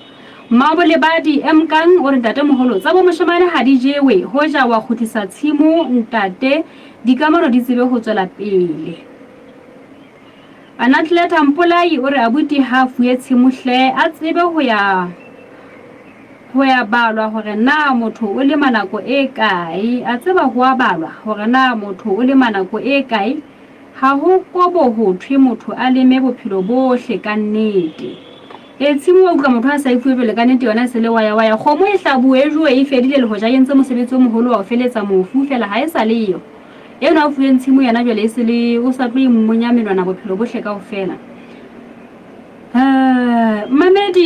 Mmabolebadi Mkang o re ntate moholo tsa bo moshemane ha di jewe hoja wa kgutlisa tshimo ntate dikamano di tsebe ho tswela pele. Anatleta Mpolai o re abuti ha fuwe tshimo hle a tsebe ho ya ho ya balwa hore na motho o lema nako e kae. A tseba ho a balwa hore na motho o lema nako e kae. Ha ho kobo ho thwe motho a leme bophelo bohle ka nnete. E tshimo wa utlwa motho a sa e fuwe jwale ka nnete yona e se le waya waya. Kgomo e hlabuwe e jowe e fedile le hoja e entse mosebetsi o moholo wa ho feletsa mofu fela ha e sa leyo. Enwa o fuweng tshimo yena jwale e se le o sa tlo immonya menwana bophelo bohle kaofela.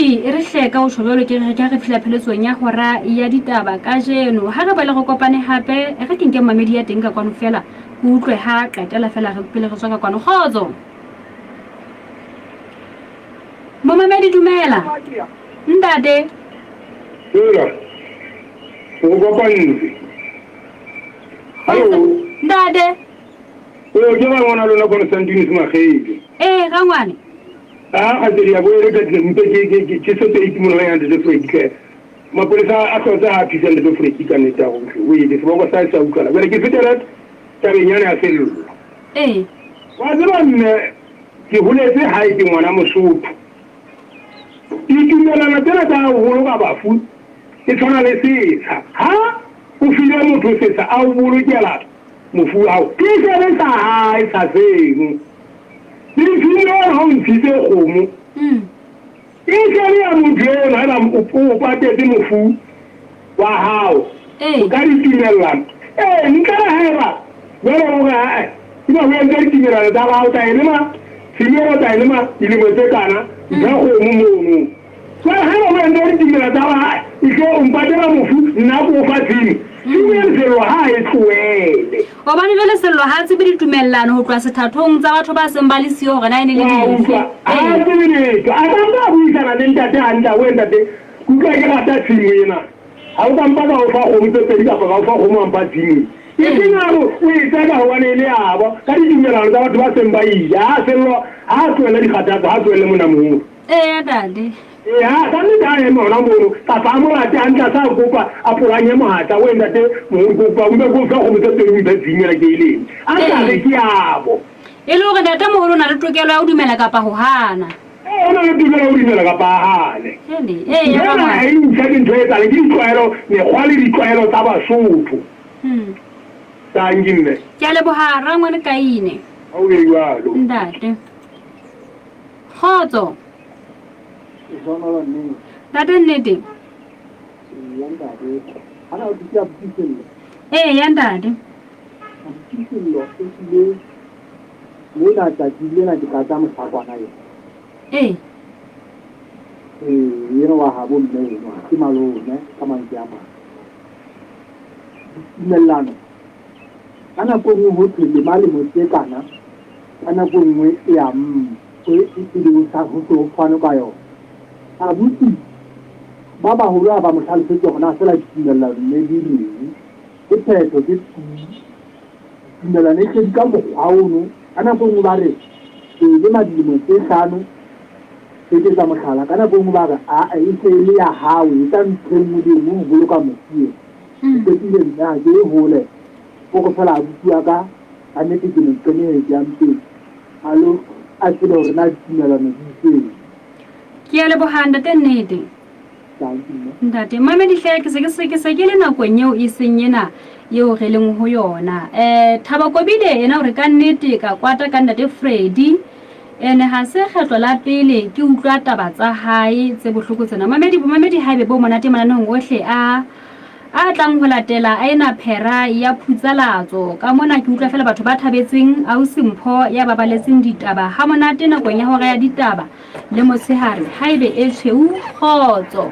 Mamedi, e re hle ka ho tjho jwalo ke re ke ha re fihla pheletsong ya hora ya ditaba kajeno. Ha re boela re kopane hape, e re ke nke mamedi ya teng ka kwano fela, ke utlwe ha qetela fela re pele re tswa ka kwano. Kgotso! Momamedi dumela. Ntate. Tsela, o kopantse. Hallo. Ntate. O ke rangwana lona Constantine Makgele. Ee, rangwane. A kgatsedi ya boele ka tle mpe ke ke ke ke setse itumolola ya ntate Fredi tle. Mapolesa a hlotse ha a phisa ntate Fredi ka nnete ya gohle. O ile seboko sa sa utlwala. Jwale ke fetela tabeng yana ya Sello. Ee. Wa tseba mme ke holetse hae ke ngwana Mosotho. Ditumelano tsena tsa ho boloka bafu e tshwana le setsha. Ha o file motho setsha a o bolokela mofu wa hao, ke sebe sa hae sa seno. Le mfile ona ha o ntshitse kgomo. E sebe ya motho eno haeba o patetse mofu wa hao. O ka ditumellano. Ee, ntle le haeba jwale o re ae, eba o entse ditumellano tsa hao tsa e lema tshimo tsa e lema dilemo tse kana, mphe kgomo mono. Jwale haeba o entse ditumellano tsa hao, e tle o mpatela mofu, nna ke o fa tshimo. Tshimo ya Sello ha e tlohele. Hobane jwale Sello ha a tsebe ditumellano ho tloha sethathong tsa batho ba seng ba le siyo hore na e ne le Wa dife. utlwa, ha a tsebe letho. A ka mpa a buisana le ntate hantle, a we ntate, ke utlwa ke rata tshimo ena. Ha o ka mpa ka o fa kgomo tse pedi kapa ka o fa kgomo wa mpa tshimo. E seng a re o e tseka hobane e le yabo ka ditumellano tsa batho ba seng ba ile. Ha Sello ha a tlohele dikgathatso, ha a tlohele monnamoholo. Eya ntate. Eya, ka nnete ha eme hona mono kapa a mo rate hantle a sa kopa a polanye mohatla we ntate moholo ke kopa o mpe ke o fe kgomo tse pedi o mphe tshimo ena ke e leme. A sa re ke yabo. E le hore ntate moholo o na le tokelo ya ho dumela kapa ho hana. Ee, o na le tokelo ya ho dumela kapa a hane. Hele, ee, ya Ena ba ha e ntjha ke ntho e etsahalang, ke ditlwaelo, mekgwa le ditlwaelo tsa Basotho. Tanki mme. Ke a leboha rangwane Kaine. Ha o be jwalo. Ntate. Kgotso. Ntate nnete. Ee, ya ntate. Lena tsatsi lena ke tlatsa mohlakwana ena. Ee. Ee, ena wa habo mme enwa ke malome ka mantswe a mang. Ditumellano ka nako e nngwe ho thwe lema lemo tse kana, ka nako e nngwe e a e be o sa ho se ho fanwe ka yona. Abuti ba baholo ha ba mo hlalosetse hore na feela ditumellano ne di reng, ke phetho ke tu. Tumellano e tledi ka mokgwa ono, ka nako e nngwe ba re e lema dilemo tse hlano, ke etsa mohlala, ka nako e nngwe ba re aa e se e le ya hao, etsa ntho e nngwe le e nngwe ho boloka mofu ena. Ke qetile mme ha ke e hole, o re feela abuti wa ka, ka nnete ke mo qenehetse a mpe a lo a tsebe hore na ditumellano di itseng. Ke a leboha ntate nnete. Ntate, mamedi hle, ke se ke se ke se ke le nakong eo e seng ena eo re leng ho yona. Eh, Thabo Kobile yena o re ka nnete ka kwata ka ntate Freddy. Ene ha se kgetlo la pele ke utlwa taba tsa hae tse bohloko tsena. Mamedi, bomamedi haebe bo monate mananehong ohle a a tlang ho latela a ena phera ya phutsalatso. Ka mona ke utlwa fela batho ba thabetseng ausi Mpho ya babaletseng ditaba ha monate nakong ya hora ya ditaba. Le motshehare haebe e tshweu, kgotso.